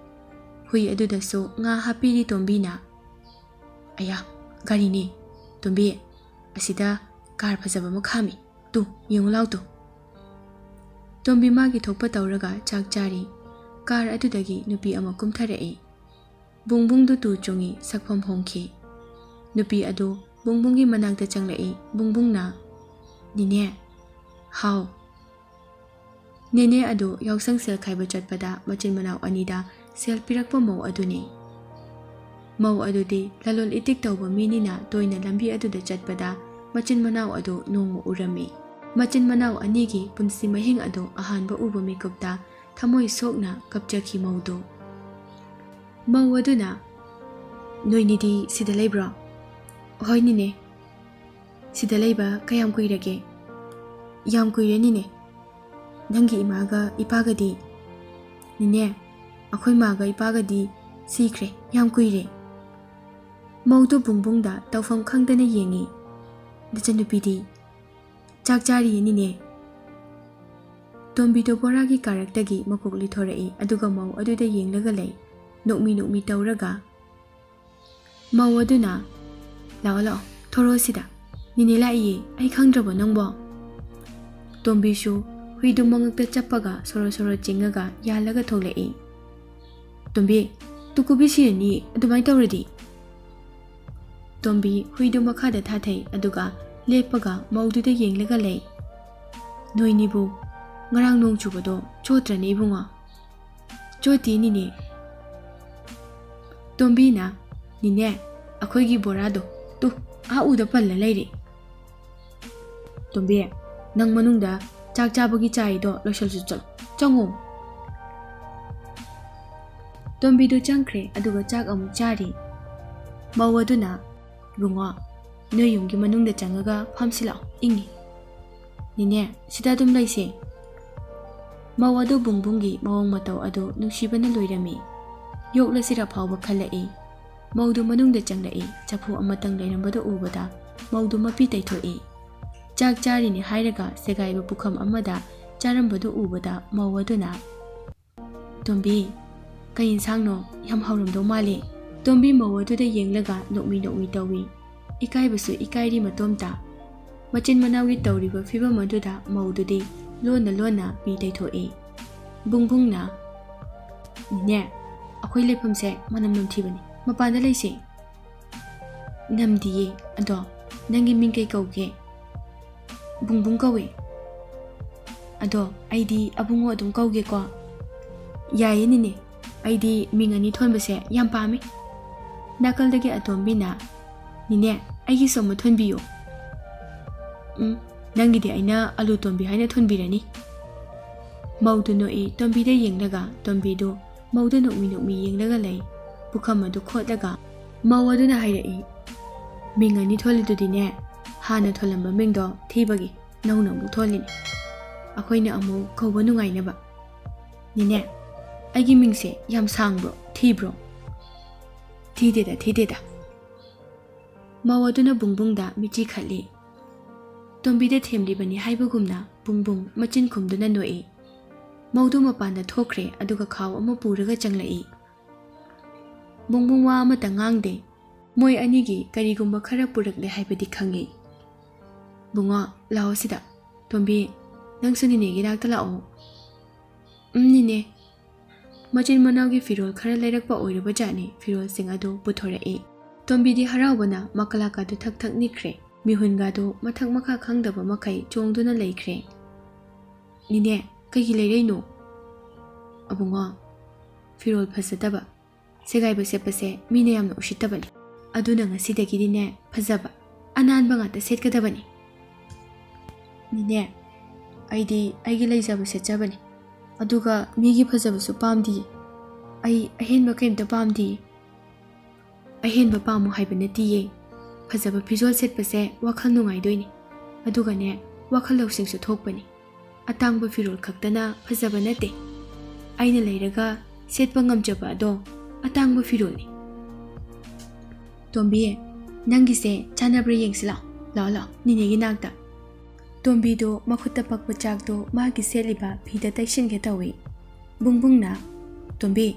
ꯍꯨꯏ ꯑꯗꯨꯗꯁꯨ ꯉꯥ ꯍꯥꯞꯄꯤꯔꯤ ꯇꯣꯝꯕꯤꯅ꯫ "ꯑꯌꯥ, ꯒꯥꯔꯤꯅꯦ꯫ ꯇꯣꯝꯕꯤ, ꯑꯁꯤꯗ ꯀꯥꯔ ꯐꯖꯕ ꯑꯃ ꯈꯥꯝꯃꯤ꯫ ꯇꯨ, ꯌꯦꯡꯉꯨ ꯂꯥꯎ ꯇꯨ꯫" ꯇꯣꯝꯕꯤ ꯃꯥꯒꯤ ꯊꯣꯛꯄ ꯇꯧꯔꯒ ꯆꯥꯛ ꯆꯥꯔꯤ꯫ ꯀꯥꯔ ꯑꯗꯨꯗꯒꯤ ꯅꯨꯄꯤ ꯑꯃ ꯀꯨꯝꯊꯔꯛꯏ꯫ ꯕꯨꯡꯕꯨꯡꯗꯨ ꯇꯨ ꯆꯨꯡꯉꯤ, ꯁꯛꯐꯝ ꯍꯣꯡꯈꯤ꯫ ꯅꯨꯄꯤ ꯑꯗꯨ ꯕꯨꯡꯕꯨꯡꯒꯤ ꯃꯅꯥꯛꯇ ꯆꯪꯂꯛꯏ꯫ ꯕꯨꯡꯕꯨꯡꯅ, "ꯅꯦꯅꯦ꯫" "ꯍꯥꯎ꯫" ꯅꯦꯅꯦ ꯑꯗꯨ ꯌꯥꯎꯁꯪ ꯁꯦꯜ ꯈꯥꯏꯕ ꯆꯠꯄꯗ ꯃꯆꯤꯟ ꯃꯅꯥꯎ ꯑꯅꯤꯗ ꯁꯦꯜ ꯄꯤꯔꯛꯄ ꯃꯧ ꯑꯗꯨꯅꯤ꯫ ꯃꯧ ꯑꯗꯨꯗꯤ ꯂꯂꯣꯟ ꯏꯇꯤꯛ ꯇꯧꯕ ꯃꯤꯅꯤꯅ ꯇꯣꯏꯅ ꯂꯝꯕꯤ ꯑꯗꯨꯗ ꯆꯠꯄꯗ ꯃꯆꯤꯟ ꯃꯅꯥꯎ ꯑꯗꯨ ꯅꯣꯡꯃ ꯎꯔꯝꯃꯤ꯫ ꯃꯆꯤꯟ ꯃꯅꯥꯎ ꯑꯅꯤꯒꯤ ꯄꯨꯟꯁꯤ ꯃꯍꯤꯡ ꯑꯗꯨ ꯑꯍꯥꯟꯕ ꯎꯕ ꯃꯤꯀꯨꯞꯇ ꯊꯃꯣꯏ ꯁꯣꯛꯅ ꯀꯞꯆꯈꯤ ꯃꯧꯗꯨ꯫ ꯃꯧ ꯑꯗꯨꯅ, "ꯅꯣꯏꯅꯤꯗꯤ ꯁꯤꯗ ꯂꯩꯕ꯭ꯔꯣ?" "ꯍꯣꯏ ꯅꯤꯅꯦ꯫ ꯁꯤꯗ ꯂꯩꯕ ꯀꯌꯥꯝ ꯀꯨꯏꯔꯒꯦ?" "ꯌꯥꯝ ꯀꯨꯏꯔꯦ ꯅꯤꯅꯦ꯫ ꯅꯪꯒꯤ ꯏꯃꯥꯒ ꯏꯄꯥꯒꯗꯤ?" "ꯅꯤꯅꯦ, ꯑꯩꯈꯣꯏ ꯃꯥꯒ ꯏꯄꯥꯒꯗꯤ ꯁꯤꯈ꯭ꯔꯦ, ꯌꯥꯝ ꯀꯨꯏꯔꯦ꯫" ꯃꯧꯗꯨ ꯕꯨꯡꯕꯨꯡꯗ ꯇꯧꯐꯝ ꯈꯪꯗꯅ ꯌꯦꯡꯉꯤ꯫ "ꯅꯆꯟꯅꯨꯄꯤꯗꯤ?" "ꯆꯥꯛ ꯆꯥꯔꯤꯌꯦ ꯅꯤꯅꯦ꯫" ꯇꯣꯝꯕꯤꯗꯣ ꯕꯣꯔꯥꯒꯤ ꯀꯥꯔꯛꯇꯒꯤ ꯃꯀꯣꯛ ꯂꯤꯊꯣꯔꯛꯏ, ꯑꯗꯨꯒ ꯃꯧ ꯑꯗꯨꯗ ꯌꯦꯡꯂꯒ ꯂꯩ꯫ ꯅꯣꯛꯃꯤ ꯅꯣꯛꯃꯤ ꯇꯧꯔꯒ ꯃꯧ ꯑꯗꯨꯅ, "ꯂꯥꯛꯑꯣ ꯂꯥꯛꯑꯣ, ꯊꯣꯔꯛꯑꯣ ꯁꯤꯗ꯫ ꯅꯤꯅꯦ ꯂꯥꯛꯏꯌꯦ, ꯑꯩ ꯈꯪꯗ꯭ꯔꯕꯣ ꯅꯪꯕꯣ?" ꯇꯣꯝꯕꯤꯁꯨ ꯍꯨꯏꯗꯨ ꯃꯉꯛꯇ ꯆꯞꯄꯒ ꯁꯣꯔꯣ ꯁꯣꯔꯣ ꯆꯤꯡꯉꯒ ꯌꯥꯜꯂꯒ ꯊꯣꯛꯂꯛꯏ꯫ "ꯇꯣꯝꯕꯤ, ꯇꯨꯀꯨꯕꯤ ꯁꯤꯔꯅꯤ ꯑꯗꯨꯃꯥꯏꯅ ꯇꯧꯔꯗꯤ꯫" ꯇꯣꯝꯕꯤ ꯍꯨꯏꯗꯨ ꯃꯈꯥꯗ ꯊꯥꯊꯩ, ꯑꯗꯨꯒ ꯂꯦꯞꯄꯒ ꯃꯧꯗꯨꯗ ꯌꯦꯡꯂꯒ ꯂꯩ꯫ "ꯅꯣꯏꯅꯤꯕꯨ ꯉꯔꯥꯡ ꯅꯣꯡ ꯆꯨꯕꯗꯣ ꯆꯣꯠꯇ꯭ꯔꯅꯦ ꯏꯕꯨꯡꯉꯣ?" "ꯆꯣꯠꯇꯦ ꯅꯤꯅꯦ꯫" ꯇꯣꯝꯕꯤꯅ, "ꯅꯤꯅꯦ, ꯑꯩꯈꯣꯏꯒꯤ ꯕꯣꯔꯥꯗꯣ ꯇꯨ ꯑꯥ ꯎꯗ ꯄꯜꯂ ꯂꯩꯔꯦ꯫ ꯇꯣꯝꯕꯤ, ꯅꯪ ꯃꯅꯨꯡꯗ ꯆꯥꯛ ꯆꯥꯕꯒꯤ ꯆꯥꯏꯗꯣ ꯂꯣꯏꯁꯤꯜꯂꯨ ꯆꯠꯂꯣ, ꯆꯪꯉꯣ꯫" ꯇꯣꯝꯕꯤꯗꯨ ꯆꯪꯈ꯭ꯔꯦ, ꯑꯗꯨꯒ ꯆꯥꯛ ꯑꯃꯨꯛ ꯆꯥꯔꯤ꯫ ꯃꯧ ꯑꯗꯨꯅ, "ꯏꯕꯨꯡꯉꯣ, ꯅꯣꯏ ꯌꯨꯝꯒꯤ ꯃꯅꯨꯡꯗ ꯆꯪꯉꯒ ꯐꯝꯁꯤ ꯂꯥꯛꯑꯣ, ꯏꯪꯉꯤ꯫" "ꯅꯤꯅꯦ, ꯁꯤꯗ ꯑꯗꯨꯝ ꯂꯩꯁꯦ꯫" ꯃꯧ ꯑꯗꯨ ꯕꯨꯡꯕꯨꯡꯒꯤ ꯃꯑꯣꯡ ꯃꯇꯧ ꯑꯗꯨ ꯅꯨꯡꯁꯤꯕꯅ ꯂꯣꯏꯔꯝꯃꯤ꯫ ꯌꯣꯛꯂꯁꯤꯔ ꯐꯥꯎꯕ ꯈꯜꯂꯛꯏ꯫ ꯃꯧꯗꯨ ꯃꯅꯨꯡꯗ ꯆꯪꯂꯛꯏ꯫ ꯆꯐꯨ ꯑꯃꯇꯪ ꯂꯩꯔꯝꯕꯗꯨ ꯎꯕꯗ ꯃꯧꯗꯨ ꯃꯄꯤ ꯇꯩꯊꯣꯛꯏ꯫ ꯆꯥꯛ ꯆꯥꯔꯤꯅꯦ ꯍꯥꯏꯔꯒ ꯁꯦꯒꯥꯏꯕ ꯄꯨꯈꯝ ꯑꯃꯗ ꯆꯥꯔꯝꯕꯗꯨ ꯎꯕꯗ ꯃꯧ ꯑꯗꯨꯅ, "ꯇꯣꯝꯕꯤ, ꯀꯩ ꯏꯟꯁꯥꯡꯅꯣ? ꯌꯥꯝ ꯍꯥꯎꯔꯝꯗꯧ ꯃꯥꯜꯂꯦ꯫" ꯇꯣꯝꯕꯤ ꯃꯧ ꯑꯗꯨꯗ ꯌꯦꯡꯂꯒ ꯅꯣꯛꯃꯤ ꯅꯣꯛꯃꯤ ꯇꯧꯏ꯫ ꯏꯀꯥꯏꯕꯁꯨ ꯏꯀꯥꯏꯔꯤ ꯃꯇꯣꯝꯇ꯫ ꯃꯆꯤꯟ ꯃꯅꯥꯎꯒꯤ ꯇꯧꯔꯤꯕ ꯐꯤꯕꯝ ꯑꯗꯨꯗ ꯃꯧꯗꯨꯗꯤ ꯂꯣꯟꯅ ꯂꯣꯟꯅ ꯄꯤ ꯇꯩꯊꯣꯛꯏ꯫ ꯕꯨꯡꯕꯨꯡꯅ, "ꯅꯤꯅꯦ, ꯑꯩꯈꯣꯏ ꯂꯩꯐꯝꯁꯦ ꯃꯅꯝ ꯅꯝꯊꯤꯕꯅꯤ, ꯃꯄꯥꯟꯗ ꯂꯩꯁꯦ꯫" "ꯅꯝꯗꯤꯌꯦ, ꯑꯗꯣ ꯅꯪꯒꯤ ꯃꯤꯡ ꯀꯩ ꯀꯧꯒꯦ?" "ꯕꯨꯡꯕꯨꯡ ꯀꯧꯋꯦ꯫" "ꯑꯗꯣ ꯑꯩꯗꯤ ꯑꯕꯨꯡꯉꯣ ꯑꯗꯨꯝ ꯀꯧꯒꯦꯀꯣ꯫" "ꯌꯥꯏꯌꯦ ꯅꯤꯅꯦ, ꯑꯩꯗꯤ ꯃꯤꯡ ꯑꯅꯤ ꯊꯣꯟꯕꯁꯦ ꯌꯥꯝ ꯄꯥꯝꯃꯤ꯫" ꯅꯥꯀꯜꯗꯒꯤ ꯑꯇꯣꯝꯕꯤꯅ, "ꯅꯤꯅꯦ, ꯑꯩꯒꯤꯁꯨ ꯑꯃ ꯊꯣꯟꯕꯤꯌꯨ꯫" "ꯎꯝ, ꯅꯪꯒꯤꯗꯤ ꯑꯩꯅ ꯑꯂꯨ ꯇꯣꯝꯕꯤ ꯍꯥꯏꯅ ꯊꯣꯟꯕꯤꯔꯅꯤ꯫" ꯃꯧꯗꯨ ꯅꯣꯛꯏ ꯇꯣꯝꯕꯤꯗ ꯌꯦꯡꯂꯒ꯫ ꯇꯣꯝꯕꯤꯗꯨ ꯃꯧꯗ ꯅꯣꯛꯃꯤ ꯅꯣꯛꯃꯤ ꯌꯦꯡꯂꯒ ꯂꯩ꯫ ꯄꯨꯈꯝ ꯑꯗꯨ ꯈꯣꯠꯂꯒ ꯃꯧ ꯑꯗꯨꯅ ꯍꯥꯏꯔꯛꯏ, "ꯃꯤꯡ ꯑꯅꯤ ꯊꯣꯜꯂꯤꯗꯨꯗꯤꯅꯦ, ꯍꯥꯟꯅ ꯊꯣꯜꯂꯝꯕ ꯃꯤꯡꯗꯣ ꯊꯤꯕꯒꯤ ꯅꯧꯅ ꯑꯃꯨꯛ ꯊꯣꯜꯂꯤꯅꯤ꯫ ꯑꯩꯈꯣꯏꯅ ꯑꯃꯨꯛ ꯀꯧꯕ ꯅꯨꯡꯉꯥꯏꯅꯕ꯫ ꯅꯦꯅꯦ, ꯑꯩꯒꯤ ꯃꯤꯡꯁꯦ ꯌꯥꯝ ꯁꯥꯡꯕ꯭ꯔꯣ? ꯊꯤꯕ꯭ꯔꯣ?" "ꯊꯤꯗꯦꯗ, ꯊꯤꯗꯦꯗ꯫" ꯃꯧ ꯑꯗꯨꯅ ꯕꯨꯡꯕꯨꯡꯗ ꯃꯤꯠꯆꯤ ꯈꯠꯂꯤ꯫ ꯇꯣꯝꯕꯤꯗ ꯊꯦꯝꯂꯤꯕꯅꯤ ꯍꯥꯏꯕꯒꯨꯝꯅ ꯕꯨꯡꯕꯨꯡ ꯃꯆꯤꯟ ꯈꯨꯝꯗꯨꯅ ꯅꯣꯛꯏ꯫ ꯃꯧꯗꯨ ꯃꯄꯥꯟꯗ ꯊꯣꯛꯈ꯭ꯔꯦ, ꯑꯗꯨꯒ ꯈꯥꯎ ꯑꯃ ꯄꯨꯔꯒ ꯆꯪꯂꯛꯏ꯫ ꯕꯨꯡꯕꯨꯡ ꯋꯥ ꯑꯃꯠꯇ ꯉꯥꯡꯗꯦ꯫ ꯃꯣꯏ ꯑꯅꯤꯒꯤ ꯀꯔꯤꯒꯨꯝꯕ ꯈꯔ ꯄꯨꯔꯛꯂꯦ ꯍꯥꯏꯕꯗꯤ ꯈꯪꯏ꯫ "ꯕꯨꯡꯉꯣ, ꯂꯥꯛꯑꯣ ꯁꯤꯗ꯫ ꯇꯣꯝꯕꯤ, ꯅꯪꯁꯨ ꯅꯤꯅꯦꯒꯤ ꯅꯥꯛꯇ ꯂꯥꯛꯑꯣ꯫" "ꯎꯝ, ꯅꯤꯅꯦ꯫" ꯃꯆꯤꯟ ꯃꯅꯥꯎꯒꯤ ꯐꯤꯔꯣꯜ ꯈꯔ ꯂꯩꯔꯛꯄ ꯑꯣꯏꯔꯕ ꯖꯥꯠꯅꯤ꯫ ꯐꯤꯔꯣꯜꯁꯤꯡ ꯑꯗꯨ ꯄꯨꯊꯣꯔꯛꯏ꯫ ꯇꯣꯝꯕꯤꯗꯤ ꯍꯔꯥꯎꯕꯅ ꯃꯀꯂꯥꯀꯥꯗꯨ ꯊꯛ ꯊꯛ ꯅꯤꯛꯈ꯭ꯔꯦ꯫ ꯃꯤꯍꯨꯟꯒꯥꯗꯨ ꯃꯊꯛ ꯃꯈꯥ ꯈꯪꯗꯕ ꯃꯈꯩ ꯆꯣꯡꯗꯨꯅ ꯂꯩꯈ꯭ꯔꯦ꯫ "ꯅꯤꯅꯦ, ꯀꯩꯒꯤ ꯂꯩꯔꯛꯏꯅꯣ?" "ꯑꯕꯨꯡꯉꯣ, ꯐꯤꯔꯣꯜ ꯐꯖꯗꯕ, ꯁꯦꯒꯥꯏꯕ ꯁꯦꯠꯄꯁꯦ ꯃꯤꯅ ꯌꯥꯝꯅ ꯎꯁꯤꯠꯇꯕꯅꯤ꯫ ꯑꯗꯨꯅ ꯉꯁꯤꯗꯒꯤꯗꯤꯅꯦ, ꯐꯖꯕ, ꯑꯅꯥꯟꯕ ꯉꯥꯛꯇ ꯁꯦꯠꯀꯗꯕꯅꯤ꯫" "ꯅꯤꯅꯦ, ꯑꯩꯗꯤ ꯑꯩꯒꯤ ꯂꯩꯖꯕ ꯁꯦꯠꯆꯕꯅꯤ꯫ ꯑꯗꯨꯒ ꯃꯤꯒꯤ ꯐꯖꯕꯁꯨ ꯄꯥꯝꯗꯤꯌꯦ꯫ ꯑꯩ ꯑꯍꯦꯟꯕ ꯀꯩꯝꯇ ꯄꯥꯝꯗꯤꯌꯦ꯫" "ꯑꯍꯦꯟꯕ ꯄꯥꯝꯃꯨ ꯍꯥꯏꯕ ꯅꯠꯇꯤꯌꯦ꯫ ꯐꯖꯕ ꯐꯤꯖꯣꯜ ꯁꯦꯠꯄꯁꯦ ꯋꯥꯈꯜ ꯅꯨꯡꯉꯥꯏꯗꯣꯏꯅꯤ꯫ ꯑꯗꯨꯒꯅꯦ, ꯋꯥꯈꯜ ꯂꯧꯁꯤꯡꯁꯨ ꯊꯣꯛꯄꯅꯤ꯫ ꯑꯇꯥꯡꯕ ꯐꯤꯔꯣꯜ ꯈꯛꯇꯅ ꯐꯖꯕ ꯅꯠꯇꯦ꯫ ꯑꯩꯅ ꯂꯩꯔꯒ ꯁꯦꯠꯄ ꯉꯝꯖꯕ ꯑꯗꯣ ꯑꯇꯥꯡꯕ ꯐꯤꯔꯣꯜꯅꯤ꯫" "ꯇꯣꯝꯕꯤ, ꯅꯪꯒꯤꯁꯦ ꯆꯥꯟꯅꯕ꯭ꯔꯥ ꯌꯦꯡꯁꯤ ꯂꯥꯎ꯫ ꯂꯥꯛꯑꯣ, ꯂꯥꯛꯑꯣ, ꯅꯤꯅꯦꯒꯤ ꯅꯥꯛꯇ꯫" ꯇꯣꯝꯕꯤꯗꯣ ꯃꯈꯨꯠꯇ ꯄꯛꯄ ꯆꯥꯛꯇꯣ ꯃꯥꯒꯤ ꯁꯦꯠꯂꯤꯕ ꯐꯤꯗ ꯇꯩꯁꯤꯟꯒꯦ ꯇꯧꯏ꯫ ꯕꯨꯡꯕꯨꯡꯅ, "ꯇꯣꯝꯕꯤ,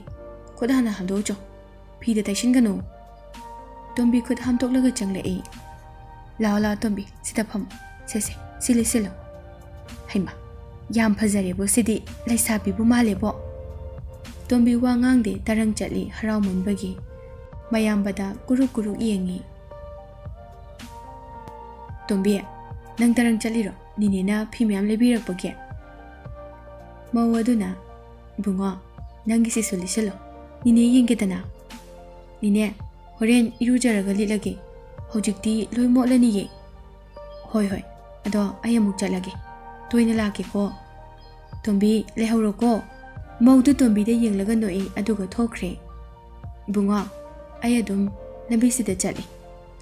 ꯈꯨꯠ ꯍꯥꯟꯅ ꯍꯥꯝꯗꯣꯛꯎꯆꯣ꯫ ꯐꯤꯗ ꯇꯩꯁꯤꯟꯒꯅꯨ꯫" ꯇꯣꯝꯕꯤ ꯈꯨꯠ ꯍꯥꯝꯗꯣꯛꯂꯒ ꯆꯪꯂꯛꯏ꯫ "ꯂꯥꯛꯑꯣ, ꯂꯥꯛꯑꯣ, ꯇꯣꯝꯕꯤ, ꯁꯤꯗ ꯐꯝꯃꯣ꯫ ꯁꯦ, ꯁꯦ, ꯁꯤ ꯂꯤꯠꯁꯤꯜꯂꯣ꯫ ꯍꯩꯃꯥ, ꯌꯥꯝ ꯐꯖꯔꯦꯕꯣ ꯁꯤꯗꯤ, ꯂꯩꯁꯥꯕꯤꯕꯨ ꯃꯥꯜꯂꯦꯕꯣ꯫" ꯇꯣꯝꯕꯤ ꯋꯥ ꯉꯥꯡꯗꯦ, ꯇꯔꯪ ꯆꯠꯂꯤ ꯍꯔꯥꯎꯃꯟꯕꯒꯤ꯫ ꯃꯌꯥꯝꯕꯗ ꯀꯨꯔꯨꯛ ꯀꯨꯔꯨꯛ ꯌꯦꯡꯉꯤ꯫ "ꯇꯣꯝꯕꯤ, ꯅꯪ ꯇꯔꯪ ꯆꯠꯂꯤꯔꯣ? ꯅꯤꯅꯦꯅ ꯐꯤ ꯃꯌꯥꯝ ꯂꯩꯕꯤꯔꯛꯄꯒꯤ?" ꯃꯧ ꯑꯗꯨꯅ, "ꯏꯕꯨꯡꯉꯣ, ꯅꯪꯒꯤꯁꯤꯁꯨ ꯂꯤꯠꯁꯤꯜꯂꯣ꯫ ꯅꯤꯅꯦ ꯌꯦꯡꯒꯦꯗꯅ꯫" "ꯅꯤꯅꯦ, ꯍꯣꯔꯦꯟ ꯏꯔꯨꯖꯔꯒ ꯂꯤꯠꯂꯒꯦ꯫ ꯍꯧꯖꯤꯛꯇꯤ ꯂꯣꯏ ꯃꯣꯠꯂꯅꯤꯌꯦ꯫" "ꯍꯣꯏ, ꯍꯣꯏ꯫ ꯑꯗꯣ ꯑꯩ ꯑꯃꯨꯛ ꯆꯠꯂꯒꯦ꯫ ꯇꯣꯏꯅ ꯂꯥꯛꯀꯦꯀꯣ꯫" "ꯇꯣꯝꯕꯤ, ꯂꯩꯍꯧꯔꯣꯀꯣ꯫" ꯃꯧꯗꯨ ꯇꯣꯝꯕꯤꯗ ꯌꯦꯡꯂꯒ ꯅꯣꯛꯏ, ꯑꯗꯨꯒ ꯊꯣꯛꯈ꯭ꯔꯦ꯫ "ꯏꯕꯨꯡꯉꯣ, ꯑꯩ ꯑꯗꯨꯝ ꯂꯝꯕꯤꯁꯤꯗ ꯆꯠꯂꯤ꯫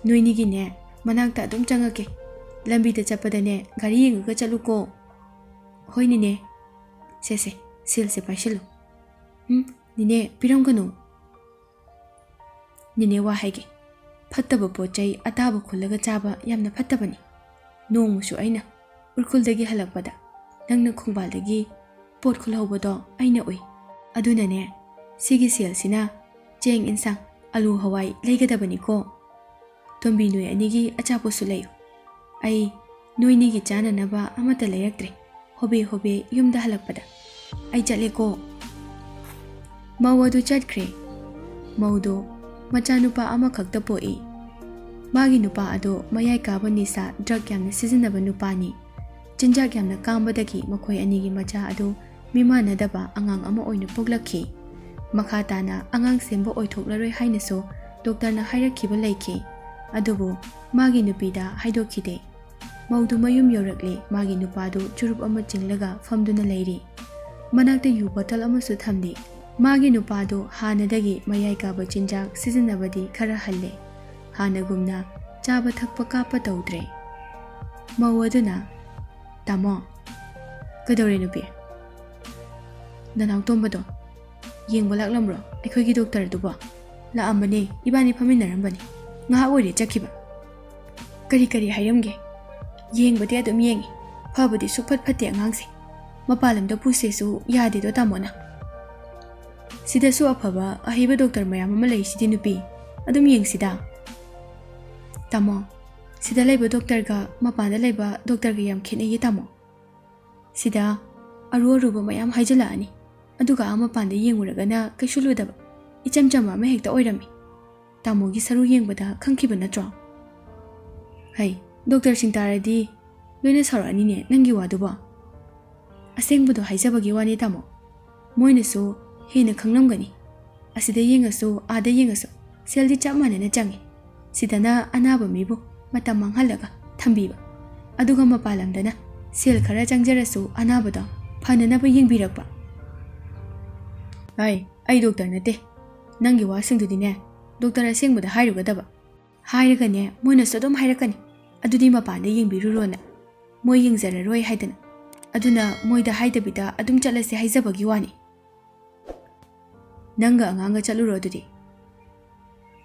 ꯅꯣꯏꯅꯤꯒꯤꯅꯦ, ꯃꯅꯥꯛꯇ ꯑꯗꯨꯝ ꯆꯪꯉꯛꯀꯦ꯫ ꯂꯝꯕꯤꯗ ꯆꯠꯄꯗꯅꯦ, ꯒꯥꯔꯤ ꯌꯦꯡꯉꯒ ꯆꯠꯂꯨꯀꯣ꯫" "ꯍꯣꯏ ꯅꯦꯅꯦ꯫ ꯁꯦ ꯁꯦ, ꯁꯦꯜꯁꯦ ꯄꯥꯏꯁꯤꯜꯂꯨ꯫" "ꯎꯝ, ꯅꯦꯅꯦ, ꯄꯤꯔꯝꯒꯅꯨ꯫" "ꯅꯦꯅꯦ, ꯋꯥ ꯍꯥꯏꯒꯦ꯫ ꯐꯠꯇꯕ ꯄꯣꯠ ꯆꯩ ꯑꯇꯥꯕ ꯈꯨꯜꯂꯒ ꯆꯥꯕ ꯌꯥꯝꯅ ꯐꯠꯇꯕꯅꯤ꯫ ꯅꯣꯡꯃꯁꯨ ꯑꯩꯅ ꯎꯔꯈꯨꯜꯗꯒꯤ ꯍꯜꯂꯛꯄꯗ ꯅꯪꯅ ꯈꯣꯡꯕꯥꯜꯗꯒꯤ ꯄꯣꯠ ꯈꯨꯜꯍꯧꯕꯗꯣ ꯑꯩꯅ ꯎꯏ꯫ ꯑꯗꯨꯅꯅꯦ, ꯁꯤꯒꯤ ꯁꯦꯜꯁꯤꯅ ꯆꯦꯡ, ꯏꯟꯁꯥꯡ, ꯑꯂꯨ, ꯍꯋꯥꯏ ꯂꯩꯒꯗꯕꯅꯤꯀꯣ꯫ ꯇꯣꯝꯕꯤ, ꯅꯣꯏ ꯑꯅꯤꯒꯤ ꯑꯆꯥꯄꯣꯠꯁꯨ ꯂꯩꯌꯨ꯫ ꯑꯩ ꯅꯣꯏꯅꯤꯒꯤ ꯆꯥꯅꯅꯕ ꯑꯃꯠꯇ ꯂꯩꯔꯛꯇ꯭ꯔꯦ꯫ ꯍꯣꯕꯦ ꯍꯣꯕꯦ ꯌꯨꯝꯗ ꯍꯜꯂꯛꯄꯗ꯫ ꯑꯩ ꯆꯠꯂꯦꯀꯣ꯫" ꯃꯧ ꯑꯗꯨ ꯆꯠꯈ꯭ꯔꯦ꯫ ꯃꯧꯗꯣ ꯃꯆꯥꯅꯨꯄꯥ ꯑꯃꯈꯛꯇ ꯄꯣꯛꯏ꯫ ꯃꯥꯒꯤ ꯅꯨꯄꯥ ꯑꯗꯣ ꯃꯌꯥꯏ ꯀꯥꯕ ꯅꯤꯁꯥ, ꯗ꯭ꯔꯒ ꯌꯥꯝꯅ ꯁꯤꯖꯤꯟꯅꯕ ꯅꯨꯄꯥꯅꯤ꯫ ꯆꯤꯟꯖꯥꯛ ꯌꯥꯝꯅ ꯀꯥꯝꯕꯗꯒꯤ ꯃꯈꯣꯏ ꯑꯅꯤꯒꯤ ꯃꯆꯥ ꯑꯗꯨ ꯃꯤꯃꯥꯟꯅꯗꯕ ꯑꯉꯥꯡ ꯑꯃ ꯑꯣꯏꯅ ꯄꯣꯛꯂꯛꯈꯤ꯫ ꯃꯈꯥ ꯇꯥꯅ ꯑꯉꯥꯡ ꯁꯦꯝꯕ ꯑꯣꯏꯊꯣꯛꯂꯔꯣꯏ ꯍꯥꯏꯅꯁꯨ ꯗꯣꯛꯇꯔꯅ ꯍꯥꯏꯔꯛꯈꯤꯕ ꯂꯩꯈꯤ꯫ ꯑꯗꯨꯕꯨ ꯃꯥꯒꯤ ꯅꯨꯄꯤꯗ ꯍꯥꯏꯗꯣꯛꯈꯤꯗꯦ꯫ ꯃꯧꯗꯨ ꯃꯌꯨꯝ ꯌꯧꯔꯛꯂꯦ꯫ ꯃꯥꯒꯤ ꯅꯨꯄꯥꯗꯨ ꯆꯨꯔꯨꯞ ꯑꯃ ꯆꯤꯡꯂꯒ ꯐꯝꯗꯨꯅ ꯂꯩꯔꯤ꯫ ꯃꯅꯥꯛꯇ ꯌꯨ ꯕꯣꯇꯜ ꯑꯃꯁꯨ ꯊꯝꯂꯤ꯫ ꯃꯥꯒꯤ ꯅꯨꯄꯥꯗꯨ ꯍꯥꯟꯅꯗꯒꯤ ꯃꯌꯥꯏ ꯀꯥꯕ ꯆꯤꯟꯖꯥꯛ ꯁꯤꯖꯤꯟꯅꯕꯗꯤ ꯈꯔ ꯍꯜꯂꯦ꯫ ꯍꯥꯟꯅꯒꯨꯝꯅ ꯆꯥꯕ ꯊꯛꯄ ꯀꯥꯞꯄ ꯇꯧꯗ꯭ꯔꯦ꯫ ꯃꯧ ꯑꯗꯨꯅ, "ꯇꯥꯃꯣ꯫" "ꯀꯩꯗꯧꯔꯦ ꯅꯨꯄꯤ?" "ꯅꯅꯥꯎ ꯇꯣꯝꯕꯗꯣ ꯌꯦꯡꯕ ꯂꯥꯛꯂꯝꯕ꯭ꯔꯣ, ꯑꯩꯈꯣꯏꯒꯤ ꯗꯣꯛꯇꯔꯗꯨꯕꯣ?" "ꯂꯥꯛꯑꯝꯕꯅꯦ, ꯏꯕꯥꯅꯤ ꯐꯝꯃꯤꯟꯅꯔꯝꯕꯅꯤ꯫ ꯉꯥꯏꯍꯥꯛ ꯑꯣꯏꯔꯦ ꯆꯠꯈꯤꯕ꯫" "ꯀꯔꯤ ꯀꯔꯤ ꯍꯥꯏꯔꯝꯒꯦ?" "ꯌꯦꯡꯕꯗꯤ ꯑꯗꯨꯝ ꯌꯦꯡꯉꯤ, ꯐꯕꯗꯤ ꯁꯨꯛꯐꯠ ꯐꯠꯇꯦ ꯑꯉꯥꯡꯁꯦ꯫ ꯃꯄꯥꯟ ꯂꯝꯗ ꯄꯨꯁꯦꯁꯨ ꯌꯥꯗꯦꯗꯣ ꯇꯥꯃꯣꯅ꯫" "ꯁꯤꯗꯁꯨ ꯑꯐꯕ ꯑꯍꯩꯕ ꯗꯣꯛꯇꯔ ꯃꯌꯥꯝ ꯑꯃ ꯂꯩꯁꯤꯗꯤ ꯅꯨꯄꯤ, ꯑꯗꯨꯝ ꯌꯦꯡꯁꯤꯗ꯫" "ꯇꯥꯃꯣ, ꯁꯤꯗ ꯂꯩꯕ ꯗꯣꯛꯇꯔꯒ ꯃꯄꯥꯟꯗ ꯂꯩꯕ ꯗꯣꯛꯇꯔꯒ ꯌꯥꯝ ꯈꯦꯠꯅꯩꯌꯦ ꯇꯥꯃꯣ꯫ ꯁꯤꯗ ꯑꯔꯨ ꯑꯔꯨꯕ ꯃꯌꯥꯝ ꯍꯥꯏꯖꯤꯜꯂꯛꯑꯅꯤ, ꯑꯗꯨꯒ ꯑꯥ ꯃꯄꯥꯟꯗ ꯌꯦꯡꯉꯨꯔꯒꯅ ꯀꯩꯁꯨ ꯂꯨꯗꯕ, ꯏꯆꯝ ꯆꯝꯕ ꯑꯃ ꯍꯦꯛꯇ ꯑꯣꯏꯔꯝꯃꯤ꯫ ꯇꯥꯃꯣꯒꯤ ꯁꯔꯨ ꯌꯦꯡꯕꯗ ꯈꯪꯈꯤꯕ ꯅꯠꯇ꯭ꯔꯣ?" "ꯍꯩ, ꯗꯣꯛꯇꯔꯁꯤꯡ ꯇꯥꯔꯗꯤ ꯂꯣꯏꯅ ꯁꯥꯎꯔꯛꯑꯅꯤꯅꯦ ꯅꯪꯒꯤ ꯋꯥꯗꯨꯕꯣ꯫" "ꯑꯁꯦꯡꯕꯗꯣ ꯍꯥꯏꯖꯕꯒꯤ ꯋꯥꯅꯤ ꯇꯥꯃꯣ, ꯃꯣꯏꯅꯁꯨ ꯍꯦꯟꯅ ꯈꯪꯂꯝꯒꯅꯤ꯫ ꯑꯁꯤꯗ ꯌꯦꯡꯉꯁꯨ ꯑꯥꯗ ꯌꯦꯡꯉꯁꯨ ꯁꯦꯜꯗꯤ ꯆꯞ ꯃꯥꯟꯅꯅ ꯆꯪꯉꯤ꯫ ꯁꯤꯗꯅ ꯑꯅꯥꯕ ꯃꯤꯕꯨ ꯃꯇꯝ ꯃꯥꯡꯍꯜꯂꯒ ꯊꯝꯕꯤꯕ, ꯑꯗꯨꯒ ꯃꯄꯥꯟ ꯂꯝꯗꯅ ꯁꯦꯜ ꯈꯔ ꯆꯪꯖꯔꯁꯨ ꯑꯅꯥꯕꯗꯣ ꯐꯅꯅꯕ ꯌꯦꯡꯕꯤꯔꯛꯄ꯫" ꯑꯩ ꯑꯩ ꯗꯣꯛꯇꯔ ꯅꯠꯇꯦ꯫ ꯅꯪꯒꯤ ꯋꯥꯁꯤꯡꯗꯨꯗꯤꯅꯦ, ꯗꯣꯛꯇꯔ ꯑꯁꯦꯡꯕꯗ ꯍꯥꯏꯔꯨꯒꯗꯕ꯫ ꯍꯥꯏꯔꯒꯅꯦ, ꯃꯣꯏꯅꯁꯨ ꯑꯗꯨꯝ ꯍꯥꯏꯔꯛꯀꯅꯤ, "ꯑꯗꯨꯗꯤ ꯃꯄꯥꯟꯗ ꯌꯦꯡꯕꯤꯔꯨꯔꯣꯅ꯫ ꯃꯣꯏ ꯌꯦꯡꯖꯔꯔꯣꯏ ꯍꯥꯏꯗꯅ꯫ ꯑꯗꯨꯅ ꯃꯣꯏꯗ ꯍꯥꯏꯗꯕꯤꯗ ꯑꯗꯨꯝ ꯆꯠꯂꯁꯦ ꯍꯥꯏꯖꯕꯒꯤ ꯋꯥꯅꯤ꯫ ꯅꯪꯒ ꯑꯉꯥꯡꯒ ꯆꯠꯂꯨꯔꯣ ꯑꯗꯨꯗꯤ꯫"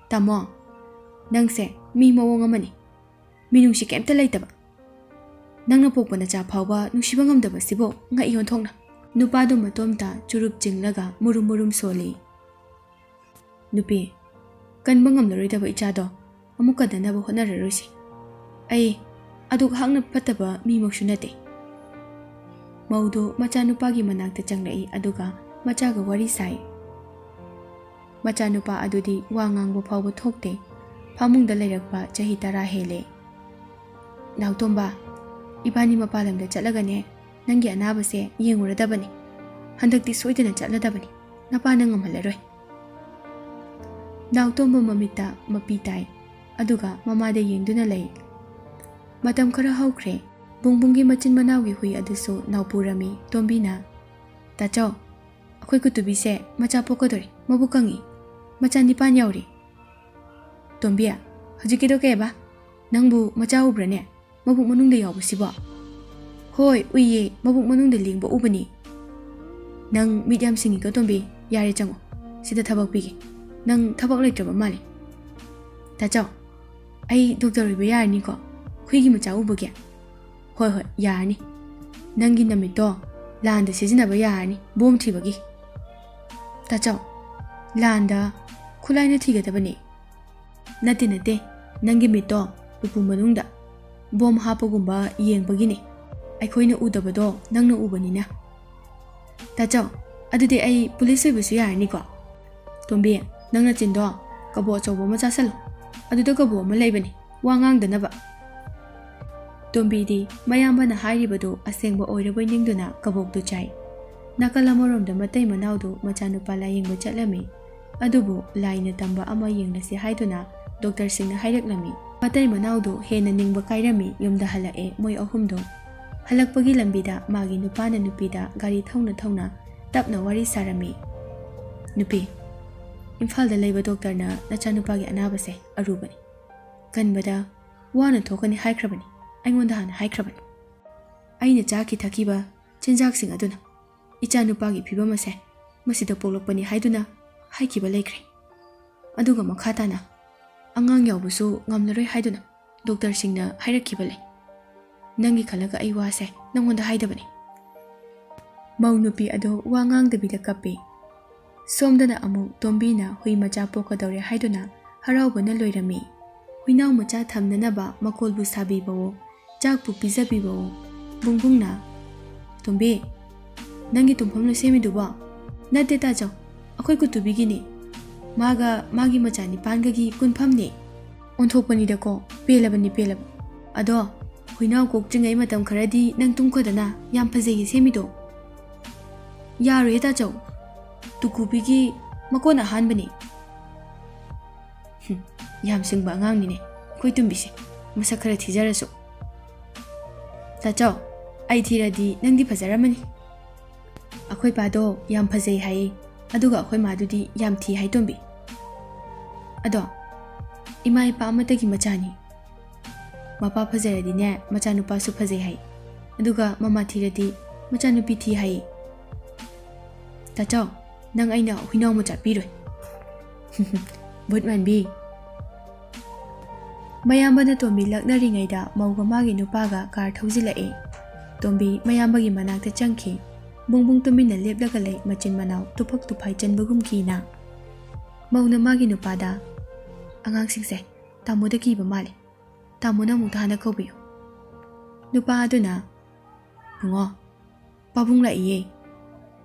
"ꯇꯥꯃꯣ, ꯅꯪꯁꯦ ꯃꯤ ꯃꯑꯣꯡ ꯑꯃꯅꯤ꯫ ꯃꯤꯅꯨꯡꯁꯤ ꯀꯩꯝꯇ ꯂꯩꯇꯕ꯫ ꯅꯪꯅ ꯄꯣꯛꯄ ꯅꯆꯥ ꯐꯥꯎꯕ ꯅꯨꯡꯁꯤꯕ ꯉꯝꯗꯕꯁꯤꯕꯨ ꯉꯛꯏ ꯑꯣꯟꯊꯣꯛꯅ꯫" ꯅꯨꯄꯥꯗꯨ ꯃꯇꯣꯝꯇ ꯆꯨꯔꯨꯞ ꯆꯤꯡꯂꯒ ꯃꯨꯔꯨꯝ ꯃꯨꯔꯨꯝ ꯁꯣꯜꯂꯤ꯫ "ꯅꯨꯄꯤ, ꯀꯟꯕ ꯉꯝꯂꯔꯣꯏꯗꯕ ꯏꯆꯥꯗꯣ ꯑꯃꯨꯛ ꯀꯟꯅꯅꯕ ꯍꯣꯠꯅꯔꯔꯣꯏꯁꯤ꯫ ꯑꯩ ꯑꯗꯨꯛ ꯍꯥꯛꯅ ꯐꯠꯇꯕ ꯃꯤꯃꯛꯁꯨ ꯅꯠꯇꯦ꯫" ꯃꯧꯗꯨ ꯃꯆꯥꯅꯨꯄꯥꯒꯤ ꯃꯅꯥꯛꯇ ꯆꯪꯂꯛꯏ, ꯑꯗꯨꯒ ꯃꯆꯥꯒ ꯋꯥꯔꯤ ꯁꯥꯏ꯫ ꯃꯆꯥꯅꯨꯄꯥ ꯑꯗꯨꯗꯤ ꯋꯥ ꯉꯥꯡꯕ ꯐꯥꯎꯕ ꯊꯣꯛꯇꯦ꯫ ꯐꯃꯨꯡꯗ ꯂꯩꯔꯛꯄ ꯆꯍꯤ ꯇꯔꯥ ꯍꯦꯜꯂꯦ꯫ "ꯅꯥꯎꯇꯣꯝꯕ, ꯏꯕꯥꯅꯤ ꯃꯄꯥꯟ ꯂꯝꯗ ꯆꯠꯂꯒꯅꯦ, ꯅꯪꯒꯤ ꯑꯅꯥꯕꯁꯦ ꯌꯦꯡꯉꯨꯔꯗꯕꯅꯤ꯫ ꯍꯟꯗꯛꯇꯤ ꯁꯣꯏꯗꯅ ꯆꯠꯂꯗꯕꯅꯤ꯫ ꯅꯄꯥꯅ ꯉꯝꯍꯜꯂꯔꯣꯏ꯫" ꯅꯥꯎꯇꯣꯝꯕ ꯃꯃꯤꯠꯇ ꯃꯄꯤ ꯇꯥꯏ, ꯑꯗꯨꯒ ꯃꯃꯥꯗ ꯌꯦꯡꯗꯨꯅ ꯂꯩ꯫ ꯃꯇꯝ ꯈꯔ ꯍꯧꯈ꯭ꯔꯦ꯫ ꯕꯨꯡꯕꯨꯡꯒꯤ ꯃꯆꯤꯟ ꯃꯅꯥꯎꯒꯤ ꯍꯨꯏ ꯑꯗꯨꯁꯨ ꯅꯥꯎꯄꯨꯔꯝꯃꯤ꯫ ꯇꯣꯝꯕꯤꯅ, "ꯇꯥꯆꯧ, ꯑꯩꯈꯣꯏ ꯀꯨꯇꯨꯕꯤꯁꯦ ꯃꯆꯥ ꯄꯣꯛꯀꯗꯧꯔꯦ꯫ ꯃꯕꯨꯛ ꯀꯪꯉꯤ꯫ ꯃꯆꯥ ꯅꯤꯄꯥꯟ ꯌꯥꯎꯔꯦ꯫" "ꯇꯣꯝꯕꯤ, ꯍꯧꯖꯤꯛꯀꯤꯗꯣ ꯀꯩꯕ? ꯅꯪꯕꯨ ꯃꯆꯥ ꯎꯕ꯭ꯔꯅꯦ? ꯃꯕꯨꯛ ꯃꯅꯨꯡꯗ ꯌꯥꯎꯕꯁꯤꯕꯣ?" "ꯍꯣꯏ, ꯎꯏꯌꯦ, ꯃꯕꯨꯛ ꯃꯅꯨꯡꯗ ꯂꯦꯡꯕ ꯎꯕꯅꯤ꯫" "ꯅꯪ ꯃꯤꯠ ꯌꯥꯝ ꯁꯤꯡꯉꯤꯀꯣ ꯇꯣꯝꯕꯤ꯫ ꯌꯥꯔꯦ, ꯆꯪꯉꯣ, ꯁꯤꯗ ꯊꯕꯛ ꯄꯤꯒꯦ꯫ ꯅꯪ ꯊꯕꯛ ꯂꯩꯇ꯭ꯔꯕ ꯃꯥꯜꯂꯦ꯫" "ꯇꯥꯆꯧ, ꯑꯩ ꯗꯣꯛꯇꯔ ꯑꯣꯏꯕ ꯌꯥꯔꯅꯤꯀꯣ, ꯍꯨꯏꯒꯤ ꯃꯆꯥ ꯎꯕꯒꯤ?" "ꯍꯣꯏ, ꯍꯣꯏ, ꯌꯥꯔꯅꯤ꯫ ꯅꯪꯒꯤ ꯅꯃꯤꯠꯇꯣ ꯂꯥꯟꯗ ꯁꯤꯖꯤꯟꯅꯕ ꯌꯥꯔꯅꯤ, ꯕꯣꯝ ꯊꯤꯕꯒꯤ꯫" "ꯇꯥꯆꯧ, ꯂꯥꯟꯗ ꯈꯨꯠꯂꯥꯏꯅ ꯊꯤꯒꯗꯕꯅꯤ꯫" "ꯅꯠꯇꯦ, ꯅꯠꯇꯦ, ꯅꯪꯒꯤ ꯃꯤꯠꯇꯣ ꯎꯄꯨ ꯃꯅꯨꯡꯗ ꯕꯣꯝ ꯍꯥꯞꯄꯒꯨꯝꯕ ꯌꯦꯡꯕꯒꯤꯅꯦ꯫ ꯑꯩꯈꯣꯏꯅ ꯎꯗꯕꯗꯣ ꯅꯪꯅ ꯎꯕꯅꯤꯅ꯫" "ꯇꯥꯆꯧ, ꯑꯗꯨꯗꯤ ꯑꯩ ꯄꯨꯂꯤꯁ ꯑꯣꯏꯕꯁꯨ ꯌꯥꯔꯅꯤꯀꯣ?" "ꯇꯣꯝꯕꯤ, ꯅꯪ ꯅꯆꯤꯟꯗꯣ ꯀꯕꯣꯛ ꯑꯆꯧꯕ ꯑꯃ ꯆꯥꯁꯜꯂꯣ꯫ ꯑꯗꯨꯗ ꯀꯕꯣꯛ ꯑꯃ ꯂꯩꯕꯅꯤ, ꯋꯥ ꯉꯥꯡꯗꯅꯕ꯫" ꯇꯣꯝꯕꯤꯗꯤ ꯃꯌꯥꯝꯕꯅ ꯍꯥꯏꯔꯤꯕꯗꯨ ꯑꯁꯦꯡꯕ ꯑꯣꯏꯔꯕꯣꯏ ꯅꯤꯡꯗꯨꯅ ꯀꯕꯣꯛꯇꯨ ꯆꯥꯏ꯫ ꯅꯥꯀꯜ ꯑꯃꯔꯣꯝꯗ ꯃꯇꯩ ꯃꯅꯥꯎꯗꯨ ꯃꯆꯥꯅꯨꯄꯥ ꯂꯥꯌꯦꯡꯕ ꯆꯠꯂꯝꯃꯤ꯫ ꯑꯗꯨꯕꯨ ꯂꯥꯏꯅ ꯇꯝꯕ ꯑꯃ ꯌꯦꯡꯂꯁꯤ ꯍꯥꯏꯗꯨꯅ ꯗꯣꯛꯇꯔꯁꯤꯡꯅ ꯍꯥꯏꯔꯛꯂꯝꯃꯤ꯫ ꯃꯇꯩ ꯃꯅꯥꯎꯗꯨ ꯍꯦꯟꯅ ꯅꯤꯡꯕ ꯀꯥꯏꯔꯝꯃꯤ꯫ ꯌꯨꯝꯗ ꯍꯜꯂꯛꯑꯦ ꯃꯣꯏ ꯑꯍꯨꯝꯗꯨ꯫ ꯍꯜꯂꯛꯄꯒꯤ ꯂꯝꯕꯤꯗ ꯃꯥꯒꯤ ꯅꯨꯄꯥꯅ ꯅꯨꯄꯤꯗ ꯒꯥꯔꯤ ꯊꯧꯅ ꯊꯧꯅ ꯇꯞꯅ ꯋꯥꯔꯤ ꯁꯥꯔꯝꯃꯤ꯫ "ꯅꯨꯄꯤ, ꯏꯝꯐꯥꯜꯗ ꯂꯩꯕ ꯗꯣꯛꯇꯔꯅ ꯅꯆꯥꯅꯨꯄꯥꯒꯤ ꯑꯅꯥꯕꯁꯦ ꯑꯔꯨꯕꯅꯤ, ꯀꯟꯕꯗ ꯋꯥꯅ ꯊꯣꯛꯀꯅꯤ ꯍꯥꯏꯈ꯭ꯔꯕꯅꯤ, ꯑꯩꯉꯣꯟꯗ ꯍꯥꯟꯅ ꯍꯥꯏꯈ꯭ꯔꯕꯅꯤ꯫ ꯑꯩꯅ ꯆꯥꯈꯤ ꯊꯛꯈꯤꯕ ꯆꯤꯟꯖꯥꯛꯁꯤꯡ ꯑꯗꯨꯅ ꯏꯆꯥꯅꯨꯄꯥꯒꯤ ꯐꯤꯕꯝ ꯑꯁꯦ ꯃꯁꯤꯗ ꯄꯣꯛꯂꯛꯄꯅꯤ ꯍꯥꯏꯗꯨꯅ ꯍꯥꯏꯈꯤꯕ ꯂꯩꯈ꯭ꯔꯦ꯫ ꯑꯗꯨꯒ ꯃꯈꯥ ꯇꯥꯅ ꯑꯉꯥꯡ ꯌꯥꯎꯕꯁꯨ ꯉꯝꯂꯔꯣꯏ ꯍꯥꯏꯗꯨꯅ ꯗꯣꯛꯇꯔꯁꯤꯡꯅ ꯍꯥꯏꯔꯛꯈꯤꯕ ꯂꯩ꯫ ꯅꯪꯒꯤ ꯈꯜꯂꯒ ꯑꯩ ꯋꯥꯁꯦ ꯅꯪꯉꯣꯟꯗ ꯍꯥꯏꯗꯕꯅꯤ"꯫ ꯃꯧ ꯅꯨꯄꯤ ꯑꯗꯣ ꯋꯥ ꯉꯥꯡꯗꯕꯤꯗ ꯀꯞꯄꯤ꯫ ꯁꯣꯝꯗꯅ ꯑꯃꯨꯛ ꯇꯣꯝꯕꯤꯅ ꯍꯨꯏ ꯃꯆꯥ ꯄꯣꯛꯀꯗꯧꯔꯦ ꯍꯥꯏꯗꯨꯅ ꯍꯔꯥꯎꯕꯅ ꯂꯣꯏꯔꯝꯃꯤ꯫ ꯍꯨꯏꯅꯥꯎ ꯃꯆꯥ ꯊꯝꯅꯅꯕ ꯃꯀꯣꯜꯕꯨ ꯁꯥꯕꯤꯕꯋꯣ, ꯆꯥꯛꯄꯨ ꯄꯤꯖꯕꯤꯕꯋꯣ꯫ ꯕꯨꯡꯕꯨꯡꯅ, "ꯇꯣꯝꯕꯤ, ꯅꯪꯒꯤ ꯇꯨꯝꯐꯝꯂꯣ ꯁꯦꯝꯃꯤꯗꯨꯕꯣ?" "ꯅꯠꯇꯦ ꯇꯥꯆꯧ, ꯑꯩꯈꯣꯏ ꯀꯨꯇꯨꯕꯤꯒꯤꯅꯤ꯫ ꯃꯥꯒ ꯃꯥꯒꯤ ꯃꯆꯥ ꯅꯤꯄꯥꯟꯒꯒꯤ ꯀꯨꯟꯐꯝꯅꯤ"꯫ "ꯑꯣꯟꯊꯣꯛꯄꯅꯤꯗꯀꯣ, ꯄꯦꯜꯂꯕꯅꯤ ꯄꯦꯜꯂꯕ꯫ ꯑꯗꯣ ꯍꯨꯏꯅꯥꯎ ꯀꯣꯛꯇ꯭ꯔꯤꯉꯩ ꯃꯇꯝ ꯈꯔꯗꯤ ꯅꯪ ꯇꯨꯝꯈꯣꯗꯅ, ꯌꯥꯝ ꯐꯖꯩꯌꯦ ꯁꯦꯝꯃꯤꯗꯣ"꯫ "ꯌꯥꯔꯣꯏꯌꯦ ꯇꯥꯆꯧ, ꯇꯨꯀꯨꯕꯤꯒꯤ ꯃꯀꯣꯟ ꯑꯍꯥꯟꯕꯅꯤ"꯫ "ꯍꯨꯝ, ꯌꯥꯝ ꯁꯤꯡꯕ ꯑꯉꯥꯡꯅꯤꯅꯦ ꯑꯩꯈꯣꯏ ꯇꯨꯝꯕꯤꯁꯦ, ꯃꯁꯛ ꯈꯔ ꯊꯤꯖꯔꯁꯨ"꯫ "ꯇꯥꯆꯧ, ꯑꯩ ꯊꯤꯔꯗꯤ ꯅꯪꯗꯤ ꯐꯖꯔꯝꯃꯅꯤ"꯫ "ꯑꯩꯈꯣꯏ ꯄꯥꯗꯣ ꯌꯥꯝ ꯐꯖꯩ ꯍꯥꯏꯌꯦ, ꯑꯗꯨꯒ ꯑꯩꯈꯣꯏ ꯃꯥꯗꯨꯗꯤ ꯌꯥꯝ ꯊꯤ ꯍꯥꯏ ꯇꯣꯝꯕꯤ꯫ ꯑꯗꯣ ꯏꯃꯥ ꯏꯄꯥ ꯑꯃꯠꯇꯒꯤ ꯃꯆꯥꯅꯤ꯫ ꯃꯄꯥ ꯐꯖꯔꯗꯤꯅꯦ ꯃꯆꯥꯅꯨꯄꯥꯁꯨ ꯐꯖꯩ ꯍꯥꯏ, ꯑꯗꯨꯒ ꯃꯃꯥ ꯊꯤꯔꯗꯤ ꯃꯆꯥꯅꯨꯄꯤ ꯊꯤ ꯍꯥꯏꯌꯦ"꯫ "ꯇꯥꯆꯧ, ꯅꯪ ꯑꯩꯅ ꯍꯨꯏꯅꯥꯎ ꯃꯆꯥ ꯄꯤꯔꯣꯏ"꯫ ꯚꯨꯠ ꯃꯥꯟꯕꯤ꯫ ꯃꯌꯥꯝꯕꯅ ꯇꯣꯝꯕꯤ ꯂꯛꯅꯔꯤꯉꯩꯗ ꯃꯧꯒ ꯃꯥꯒꯤ ꯅꯨꯄꯥꯒ ꯀꯥꯔ ꯊꯧꯖꯤꯜꯂꯛꯏ꯫ ꯇꯣꯝꯕꯤ ꯃꯌꯥꯝꯕꯒꯤ ꯃꯅꯥꯛꯇ ꯆꯪꯈꯤ꯫ ꯕꯨꯡꯕꯨꯡ ꯇꯨꯃꯤꯟꯅ ꯂꯦꯞꯂꯒ ꯂꯩ, ꯃꯆꯤꯟ ꯃꯅꯥꯎ ꯇꯨꯐꯛ ꯇꯨꯐꯥꯏ ꯆꯟꯕꯒꯨꯝ ꯀꯤꯅ꯫ ꯃꯧꯅ ꯃꯥꯒꯤ ꯅꯨꯄꯥꯗ, "ꯑꯉꯥꯡꯁꯤꯡꯁꯦ ꯇꯥꯃꯣꯗ ꯀꯤꯕ ꯃꯥꯜꯂꯤ, ꯇꯥꯃꯣꯅ ꯑꯃꯨꯛꯇ ꯍꯥꯟꯅ ꯀꯧꯕꯤꯌꯨ"꯫ ꯅꯨꯄꯥ ꯑꯗꯨꯅ, "ꯕꯨꯡꯉꯣ, ꯄꯥꯕꯨꯡ ꯂꯥꯛꯏꯌꯦ"꯫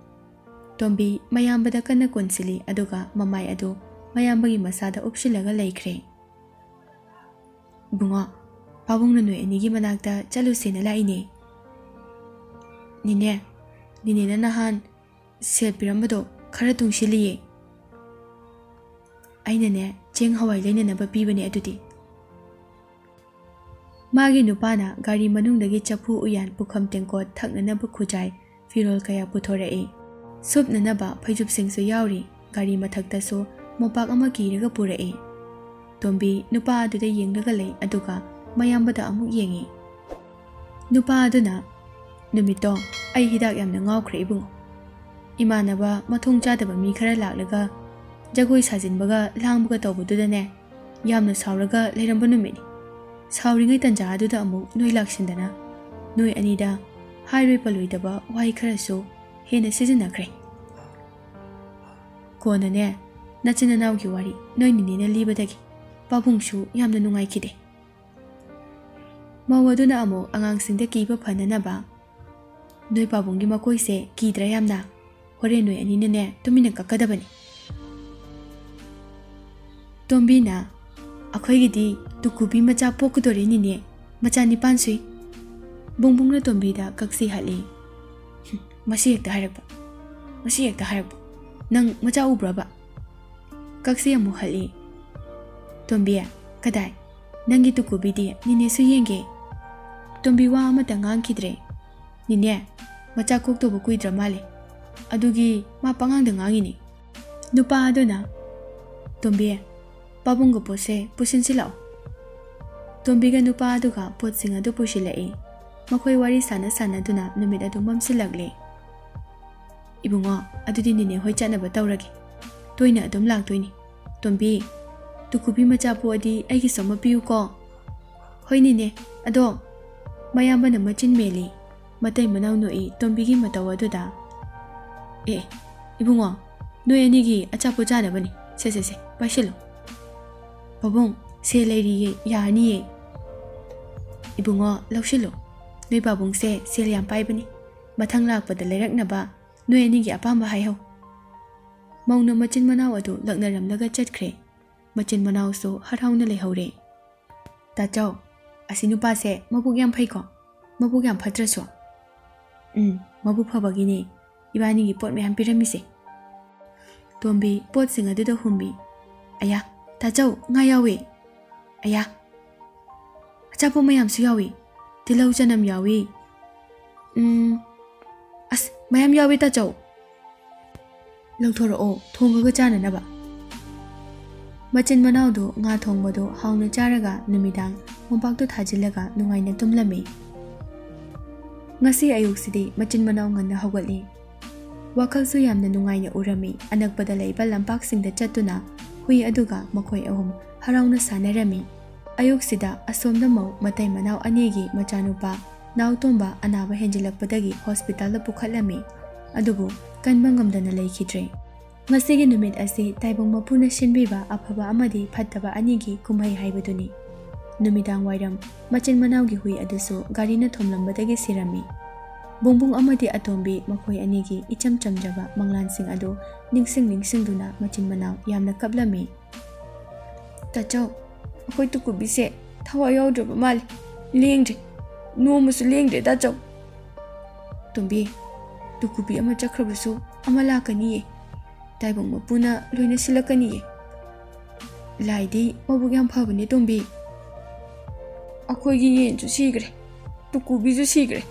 ꯇꯣꯝꯕꯤ ꯃꯌꯥꯝꯕꯗ ꯀꯟꯅ ꯀꯣꯟꯁꯤꯜꯂꯤ, ꯑꯗꯨꯒ ꯃꯃꯥꯏ ꯑꯗꯨ ꯃꯌꯥꯝꯕꯒꯤ ꯃꯁꯥꯗ ꯎꯞꯁꯤꯜꯂꯒ ꯂꯩꯈ꯭ꯔꯦ꯫ "ꯕꯨꯡꯉꯣ, ꯄꯥꯕꯨꯡꯅ ꯅꯣꯏ ꯑꯅꯤꯒꯤ ꯃꯅꯥꯛꯇ ꯆꯠꯂꯨꯁꯦꯅ ꯂꯥꯛꯏꯅꯦ"꯫ "ꯅꯦꯅꯦ, ꯅꯦꯅꯦꯅ ꯅꯍꯥꯟ ꯁꯦꯜ ꯄꯤꯔꯝꯕꯗꯣ ꯈꯔ ꯇꯨꯡꯁꯤꯜꯂꯤꯌꯦ"꯫ "ꯑꯩꯅꯅꯦ ꯆꯦꯡ ꯍꯋꯥꯏ ꯂꯩꯅꯅꯕ ꯄꯤꯕꯅꯦ ꯑꯗꯨꯗꯤ"꯫ ꯃꯥꯒꯤ ꯅꯨꯄꯥꯅ ꯒꯥꯔꯤ ꯃꯅꯨꯡꯗꯒꯤ ꯆꯐꯨ ꯎꯌꯥꯟ, ꯄꯨꯈꯝ ꯇꯦꯡꯀꯣꯠ, ꯊꯛꯅꯅꯕ ꯈꯨꯖꯥꯏ, ꯐꯤꯔꯣꯜ ꯀꯌꯥ ꯄꯨꯊꯣꯔꯛꯏ꯫ ꯁꯨꯞꯅꯅꯕ ꯐꯩꯖꯨꯞꯁꯤꯡꯁꯨ ꯌꯥꯎꯔꯤ꯫ ꯒꯥꯔꯤ ꯃꯊꯛꯇꯁꯨ ꯃꯣꯝꯄꯥꯛ ꯑꯃ ꯀꯤꯔꯒ ꯄꯨꯔꯛꯏ꯫ ꯇꯣꯝꯕꯤ ꯅꯨꯄꯥ ꯑꯗꯨꯗ ꯌꯦꯡꯂꯒ ꯂꯩ, ꯑꯗꯨꯒ ꯃꯌꯥꯝꯕꯗ ꯑꯃꯨꯛ ꯌꯦꯡꯏ꯫ ꯅꯨꯄꯥ ꯑꯗꯨꯅ, "ꯅꯨꯃꯤꯠꯇꯣ ꯑꯩ ꯍꯤꯗꯥꯛ ꯌꯥꯝꯅ ꯉꯥꯎꯈ꯭ꯔꯦ ꯏꯕꯨꯡꯉꯣ꯫ ꯏꯃꯥꯟꯅꯕ ꯃꯊꯣꯡ ꯆꯥꯗꯕ ꯃꯤ ꯈꯔ ꯂꯥꯛꯂꯒ ꯖꯒꯣꯏ ꯁꯥꯖꯤꯟꯕꯒ ꯂꯥꯡꯕꯒ ꯇꯧꯕꯗꯨꯗꯅꯦ, ꯌꯥꯝꯅ ꯁꯥꯎꯔꯒ ꯂꯩꯔꯝꯕ ꯅꯨꯃꯤꯠꯅꯤ꯫ ꯁꯥꯎꯔꯤꯉꯩ ꯇꯟꯖꯥ ꯑꯗꯨꯗ ꯑꯃꯨꯛ ꯅꯣꯏ ꯂꯥꯛꯁꯤꯟꯗꯅ ꯅꯣꯏ ꯑꯅꯤꯗ ꯍꯥꯏꯔꯣꯏ ꯄꯜꯂꯣꯏꯗꯕ ꯋꯥꯍꯩ ꯈꯔꯁꯨ ꯍꯦꯟꯅ ꯁꯤꯖꯤꯟꯅꯈ꯭ꯔꯦ꯫ ꯀꯣꯟꯅꯅꯦ, ꯅꯆꯤꯟ ꯅꯅꯥꯎꯒꯤ ꯋꯥꯔꯤ ꯅꯣꯏ ꯅꯤꯅꯦꯅ ꯂꯤꯕꯗꯒꯤ ꯄꯥꯕꯨꯡꯁꯨ ꯌꯥꯝꯅ ꯅꯨꯡꯉꯥꯏꯈꯤꯗꯦ꯫" ꯃꯧ ꯑꯗꯨꯅ ꯑꯃꯨꯛ ꯑꯉꯥꯡꯁꯤꯡꯗ ꯀꯤꯕ ꯐꯅꯅꯕ, "ꯅꯣꯏ ꯄꯥꯕꯨꯡꯒꯤ ꯃꯀꯣꯏꯁꯦ ꯀꯤꯗ꯭ꯔꯥ ꯌꯥꯝꯅ? ꯍꯣꯔꯦꯟ ꯅꯣꯏ ꯑꯅꯤꯅꯅꯦ ꯇꯨꯃꯤꯟꯅ ꯀꯛꯀꯗꯕꯅꯤ꯫" ꯇꯣꯝꯕꯤꯅ, "ꯑꯩꯈꯣꯏꯒꯤꯗꯤ ꯇꯨꯀꯨꯕꯤ ꯃꯆꯥ ꯄꯣꯛꯀꯗꯣꯔꯦ ꯅꯤꯅꯦ, ꯃꯆꯥ ꯅꯤꯄꯥꯟ ꯁꯨꯏ꯫" ꯕꯨꯡꯕꯨꯡꯅ ꯇꯣꯝꯕꯤꯗ ꯀꯛꯁꯤ ꯍꯠꯂꯤ꯫ "ꯍꯨꯝ, ꯃꯁꯤ ꯍꯦꯛꯇ ꯍꯥꯏꯔꯛꯄ, ꯃꯁꯤ ꯍꯦꯛꯇ ꯍꯥꯏꯔꯛꯄ꯫ ꯅꯪ ꯃꯆꯥ ꯎꯕ꯭ꯔꯕ?" ꯀꯛꯁꯤ ꯑꯃꯨꯛ ꯍꯠꯂꯤ꯫ "ꯇꯣꯝꯕꯤ, ꯀꯗꯥꯏ? ꯅꯪꯒꯤ ꯇꯨꯀꯨꯕꯤꯗꯤ ꯅꯤꯅꯦꯁꯨ ꯌꯦꯡꯒꯦ꯫" ꯇꯣꯝꯕꯤ ꯋꯥ ꯑꯃꯇ ꯉꯥꯡꯈꯤꯗ꯭ꯔꯦ꯫ "ꯅꯤꯅꯦ, ꯃꯆꯥ ꯀꯣꯛꯇꯧꯕ ꯀꯨꯏꯗ꯭ꯔ ꯃꯥꯜꯂꯦ, ꯑꯗꯨꯒꯤ ꯃꯥ ꯄꯉꯥꯡꯗ ꯉꯥꯡꯉꯤꯅꯤ꯫" ꯅꯨꯄꯥ ꯑꯗꯨꯅ, "ꯇꯣꯝꯕꯤ, ꯄꯥꯕꯨꯡꯒ ꯄꯣꯠꯁꯦ ꯄꯨꯁꯤꯟꯁꯤꯜꯂꯛꯑꯣ꯫" ꯇꯣꯝꯕꯤꯒ ꯅꯨꯄꯥ ꯑꯗꯨꯒ ꯄꯣꯠꯁꯤꯡ ꯑꯗꯨ ꯄꯨꯁꯤꯜꯂꯛꯏ꯫ ꯃꯈꯣꯏ ꯋꯥꯔꯤ ꯁꯥꯟꯅ ꯁꯥꯟꯅꯗꯨꯅ ꯅꯨꯃꯤꯠ ꯑꯗꯨ ꯃꯝꯁꯤꯜꯂꯛꯂꯦ꯫ "ꯏꯕꯨꯡꯉꯣ, ꯑꯗꯨꯗꯤ ꯅꯤꯅꯦ ꯍꯣꯏ ꯆꯠꯅꯕ ꯇꯧꯔꯒꯦ꯫ ꯇꯣꯏꯅ ꯑꯗꯨꯝ ꯂꯥꯛꯇꯣꯏꯅꯤ꯫ ꯇꯣꯝꯕꯤ, ꯇꯨꯀꯨꯕꯤ ꯃꯆꯥ ꯄꯣꯛꯑꯗꯤ ꯑꯩꯒꯤꯁꯨ ꯑꯃ ꯄꯤꯌꯨꯀꯣ꯫" "ꯍꯣꯏ ꯅꯤꯅꯦ, ꯑꯗꯣ꯫" ꯃꯌꯥꯝꯕꯅ ꯃꯆꯤꯟ ꯃꯦꯜꯂꯤ꯫ ꯃꯇꯩ ꯃꯅꯥꯎ ꯅꯣꯛꯏ ꯇꯣꯝꯕꯤꯒꯤ ꯃꯇꯧ ꯑꯗꯨꯗ꯫ "ꯑꯦ, ꯏꯕꯨꯡꯉꯣ, ꯅꯣꯏ ꯑꯅꯤꯒꯤ ꯑꯆꯥꯄꯣꯠ ꯆꯥꯅꯕꯅꯤ꯫ ꯁꯦ, ꯁꯦ, ꯁꯦ, ꯄꯥꯏꯁꯤꯜꯂꯨ꯫" "ꯄꯥꯕꯨꯡ, ꯁꯦꯜ ꯂꯩꯔꯤꯌꯦ, ꯌꯥꯔꯅꯤꯌꯦ꯫" "ꯏꯕꯨꯡꯉꯣ, ꯂꯧꯁꯤꯜꯂꯨ꯫ ꯅꯣꯏ ꯄꯥꯕꯨꯡꯁꯦ ꯁꯦꯜ ꯌꯥꯝ ꯄꯥꯏꯕꯅꯤ꯫ ꯃꯊꯪ ꯂꯥꯛꯄꯗ ꯂꯩꯔꯛꯅꯕ ꯅꯣꯏ ꯑꯅꯤꯒꯤ ꯑꯄꯥꯝꯕ ꯍꯥꯏꯍꯧ꯫" ꯃꯧꯅ ꯃꯆꯤꯟ ꯃꯅꯥꯎ ꯑꯗꯨ ꯂꯛꯅꯔꯝꯂꯒ ꯆꯠꯈ꯭ꯔꯦ꯫ ꯃꯆꯤꯟ ꯃꯅꯥꯎꯁꯨ ꯍꯔꯥꯎꯅ ꯂꯩꯍꯧꯔꯦ꯫ "ꯇꯥꯆꯧ, ꯑꯁꯤ ꯅꯨꯄꯥꯁꯦ ꯃꯕꯨꯛ ꯌꯥꯝ ꯐꯩꯀꯣ, ꯃꯕꯨꯛ ꯌꯥꯝ ꯐꯠꯇ꯭ꯔꯁꯨ꯫" "ꯎꯝ, ꯃꯕꯨꯛ ꯐꯕꯒꯤꯅꯦ ꯏꯕꯥꯅꯤꯒꯤ ꯄꯣꯠ ꯃꯌꯥꯝ ꯄꯤꯔꯝꯃꯤꯁꯦ꯫" ꯇꯣꯝꯕꯤ ꯄꯣꯠꯁꯤꯡ ꯑꯗꯨꯗ ꯍꯨꯝꯃꯤ꯫ "ꯑꯌꯥ, ꯇꯥꯆꯧ, ꯉꯥ ꯌꯥꯎꯋꯦ꯫ ꯑꯌꯥ, ꯑꯆꯥꯄꯣꯠ ꯃꯌꯥꯝꯁꯨ ꯌꯥꯎꯏ꯫ ꯇꯤꯜꯍꯧ ꯆꯅꯝ ꯌꯥꯎꯏ꯫ ꯎꯝ, ꯑꯁ, ꯃꯌꯥꯝ ꯌꯥꯎꯏ, ꯇꯥꯆꯧ꯫" "ꯂꯧꯊꯣꯔꯛꯑꯣ, ꯊꯣꯡꯉꯒ ꯆꯥꯅꯅꯕ"꯫ ꯃꯆꯤꯟ ꯃꯅꯥꯎꯗꯨ ꯉꯥ ꯊꯣꯡꯕꯗꯨ ꯍꯥꯎꯅ ꯆꯥꯔꯒ ꯅꯨꯃꯤꯗꯥꯡ ꯃꯣꯝꯄꯥꯛꯇꯨ ꯊꯥꯖꯤꯜꯂꯒ ꯅꯨꯡꯉꯥꯏꯅ ꯇꯨꯝꯂꯝꯃꯤ꯫ ꯉꯁꯤ ꯑꯌꯨꯛꯁꯤꯗꯤ ꯃꯆꯤꯟ ꯃꯅꯥꯎ ꯉꯟꯅ ꯍꯧꯒꯠꯂꯤ꯫ ꯋꯥꯈꯜꯁꯨ ꯌꯥꯝꯅ ꯅꯨꯡꯉꯥꯏꯅ ꯎꯔꯝꯃꯤ꯫ ꯑꯅꯛꯄꯗ ꯂꯩꯕ ꯂꯝꯄꯥꯛꯁꯤꯡꯗ ꯆꯠꯇꯨꯅ ꯍꯨꯏ ꯑꯗꯨꯒ ꯃꯈꯣꯏ ꯑꯍꯨꯝ ꯍꯔꯥꯎꯅ ꯁꯥꯟꯅꯔꯝꯃꯤ꯫ ꯑꯌꯨꯛꯁꯤꯗ ꯑꯁꯣꯝꯗ ꯃꯧ ꯃꯇꯩ ꯃꯅꯥꯎ ꯑꯅꯤꯒꯤ ꯃꯆꯥꯅꯨꯄꯥ ꯅꯥꯎꯇꯣꯝꯕ ꯑꯅꯥꯕ ꯍꯦꯟꯖꯤꯜꯂꯛꯄꯗꯒꯤ ꯍꯣꯁꯄꯤꯇꯥꯜꯗ ꯄꯨꯈꯠꯂꯝꯃꯤ꯫ ꯑꯗꯨꯕꯨ ꯀꯟꯕ ꯉꯝꯗꯅ ꯂꯩꯈꯤꯗ꯭ꯔꯦ꯫ ꯉꯁꯤꯒꯤ ꯅꯨꯃꯤꯠ ꯑꯁꯤ ꯇꯥꯏꯕꯪ ꯃꯄꯨꯅ ꯁꯤꯟꯕꯤꯕ ꯑꯐꯕ ꯑꯃꯗꯤ ꯐꯠꯇꯕ ꯑꯅꯤꯒꯤ ꯀꯨꯝꯍꯩ ꯍꯥꯏꯕꯗꯨꯅꯤ꯫ ꯅꯨꯃꯤꯗꯥꯡ ꯋꯥꯏꯔꯝ ꯃꯆꯤꯟ ꯃꯅꯥꯎꯒꯤ ꯍꯨꯏ ꯑꯗꯨꯁꯨ ꯒꯥꯔꯤꯅ ꯊꯣꯝꯂꯝꯕꯗꯒꯤ ꯁꯤꯔꯝꯃꯤ꯫ ꯕꯨꯡꯕꯨꯡ ꯑꯃꯗꯤ ꯑꯇꯣꯝꯕꯤ ꯃꯈꯣꯏ ꯑꯅꯤꯒꯤ ꯏꯆꯝ ꯆꯝꯖꯕ ꯃꯪꯂꯥꯟꯁꯤꯡ ꯑꯗꯨ ꯅꯤꯡꯁꯤꯡ ꯅꯤꯡꯁꯤꯡꯗꯨꯅ ꯃꯆꯤꯟ ꯃꯅꯥꯎ ꯌꯥꯝꯅ ꯀꯞꯂꯝꯃꯤ꯫ "ꯇꯥꯆꯧ, ꯑꯩꯈꯣꯏ ꯇꯨꯀꯨꯕꯤꯁꯦ ꯊꯋꯥꯏ ꯌꯥꯎꯗ꯭ꯔꯕ ꯃꯥꯜꯂꯦ꯫ ꯂꯦꯡꯗ꯭ꯔꯦ, ꯅꯣꯡꯃꯁꯨ ꯂꯦꯡꯗ꯭ꯔꯦ ꯇꯥꯆꯧ"꯫ "ꯇꯣꯝꯕꯤ, ꯇꯨꯀꯨꯕꯤ ꯑꯃ ꯆꯠꯈ꯭ꯔꯕꯁꯨ ꯑꯃ ꯂꯥꯛꯀꯅꯤꯌꯦ꯫ ꯇꯥꯏꯕꯪ ꯃꯄꯨꯅ ꯂꯣꯏꯅ ꯁꯤꯜꯂꯛꯀꯅꯤꯌꯦ꯫ ꯂꯥꯏꯗꯤ ꯃꯕꯨꯛ ꯌꯥꯝ ꯐꯕꯅꯦ ꯇꯣꯝꯕꯤ"꯫ "ꯑꯩꯈꯣꯏꯒꯤ ꯌꯦꯟꯁꯨ ꯁꯤꯈ꯭ꯔꯦ, ꯇꯨꯀꯨꯕꯤꯁꯨ ꯁꯤꯈ꯭ꯔꯦ꯫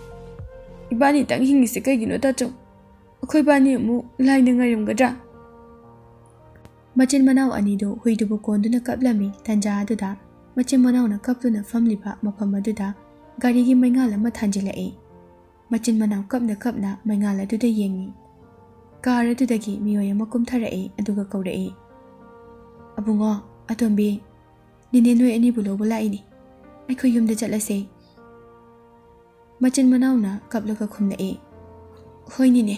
ꯏꯕꯥꯅꯤꯇꯪ ꯍꯤꯡꯉꯤꯁꯦ ꯀꯩꯒꯤꯅꯣ ꯇꯥꯆꯧ? ꯑꯩꯈꯣꯏꯕꯥꯅꯤ ꯑꯃꯨꯛ ꯂꯥꯏꯅ ꯉꯥꯏꯔꯝꯒꯗ꯭ꯔꯥ?" ꯃꯆꯤꯟ ꯃꯅꯥꯎ ꯑꯅꯤꯗꯨ ꯍꯨꯏꯗꯨꯕꯨ ꯀꯣꯟꯗꯨꯅ ꯀꯞꯂꯝꯃꯤ꯫ ꯇꯟꯖꯥ ꯑꯗꯨꯗ ꯃꯆꯤꯟ ꯃꯅꯥꯎꯅ ꯀꯞꯇꯨꯅ ꯐꯝꯂꯤꯕ ꯃꯐꯝ ꯑꯗꯨꯗ ꯒꯥꯔꯤꯒꯤ ꯃꯩꯉꯥꯜ ꯑꯃ ꯊꯥꯟꯖꯤꯜꯂꯛꯏ꯫ ꯃꯆꯤꯟ ꯃꯅꯥꯎ ꯀꯞꯅ ꯀꯞꯅ ꯃꯩꯉꯥꯜ ꯑꯗꯨꯗ ꯌꯦꯡꯉꯤ꯫ ꯀꯥꯔ ꯑꯗꯨꯗꯒꯤ ꯃꯤꯑꯣꯏ ꯑꯃ ꯀꯨꯝꯊꯔꯛꯏ ꯑꯗꯨꯒ ꯀꯧꯔꯛꯏ, "ꯑꯕꯨꯡꯉꯣ, ꯑꯇꯣꯝꯕꯤ, ꯅꯦꯅꯦ ꯅꯣꯏ ꯑꯅꯤꯕꯨ ꯂꯧꯕ ꯂꯥꯛꯏꯅꯤ꯫ ꯑꯩꯈꯣꯏ ꯌꯨꯝꯗ ꯆꯠꯂꯁꯦ"꯫ ꯃꯆꯤꯟ ꯃꯅꯥꯎꯅ ꯀꯞꯂꯒ ꯈꯨꯝꯂꯛꯏ, "ꯍꯣꯏ ꯅꯦꯅꯦ"꯫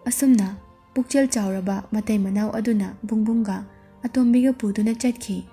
ꯑꯁꯨꯝꯅ ꯄꯨꯛꯆꯦꯜ ꯆꯥꯎꯔꯕ ꯃꯇꯩ ꯃꯅꯥꯎ ꯑꯗꯨꯅ ꯕꯨꯡꯕꯨꯡꯒ ꯑꯇꯣꯝꯕꯤꯒ ꯄꯨꯗꯨꯅ ꯆꯠꯈꯤ꯫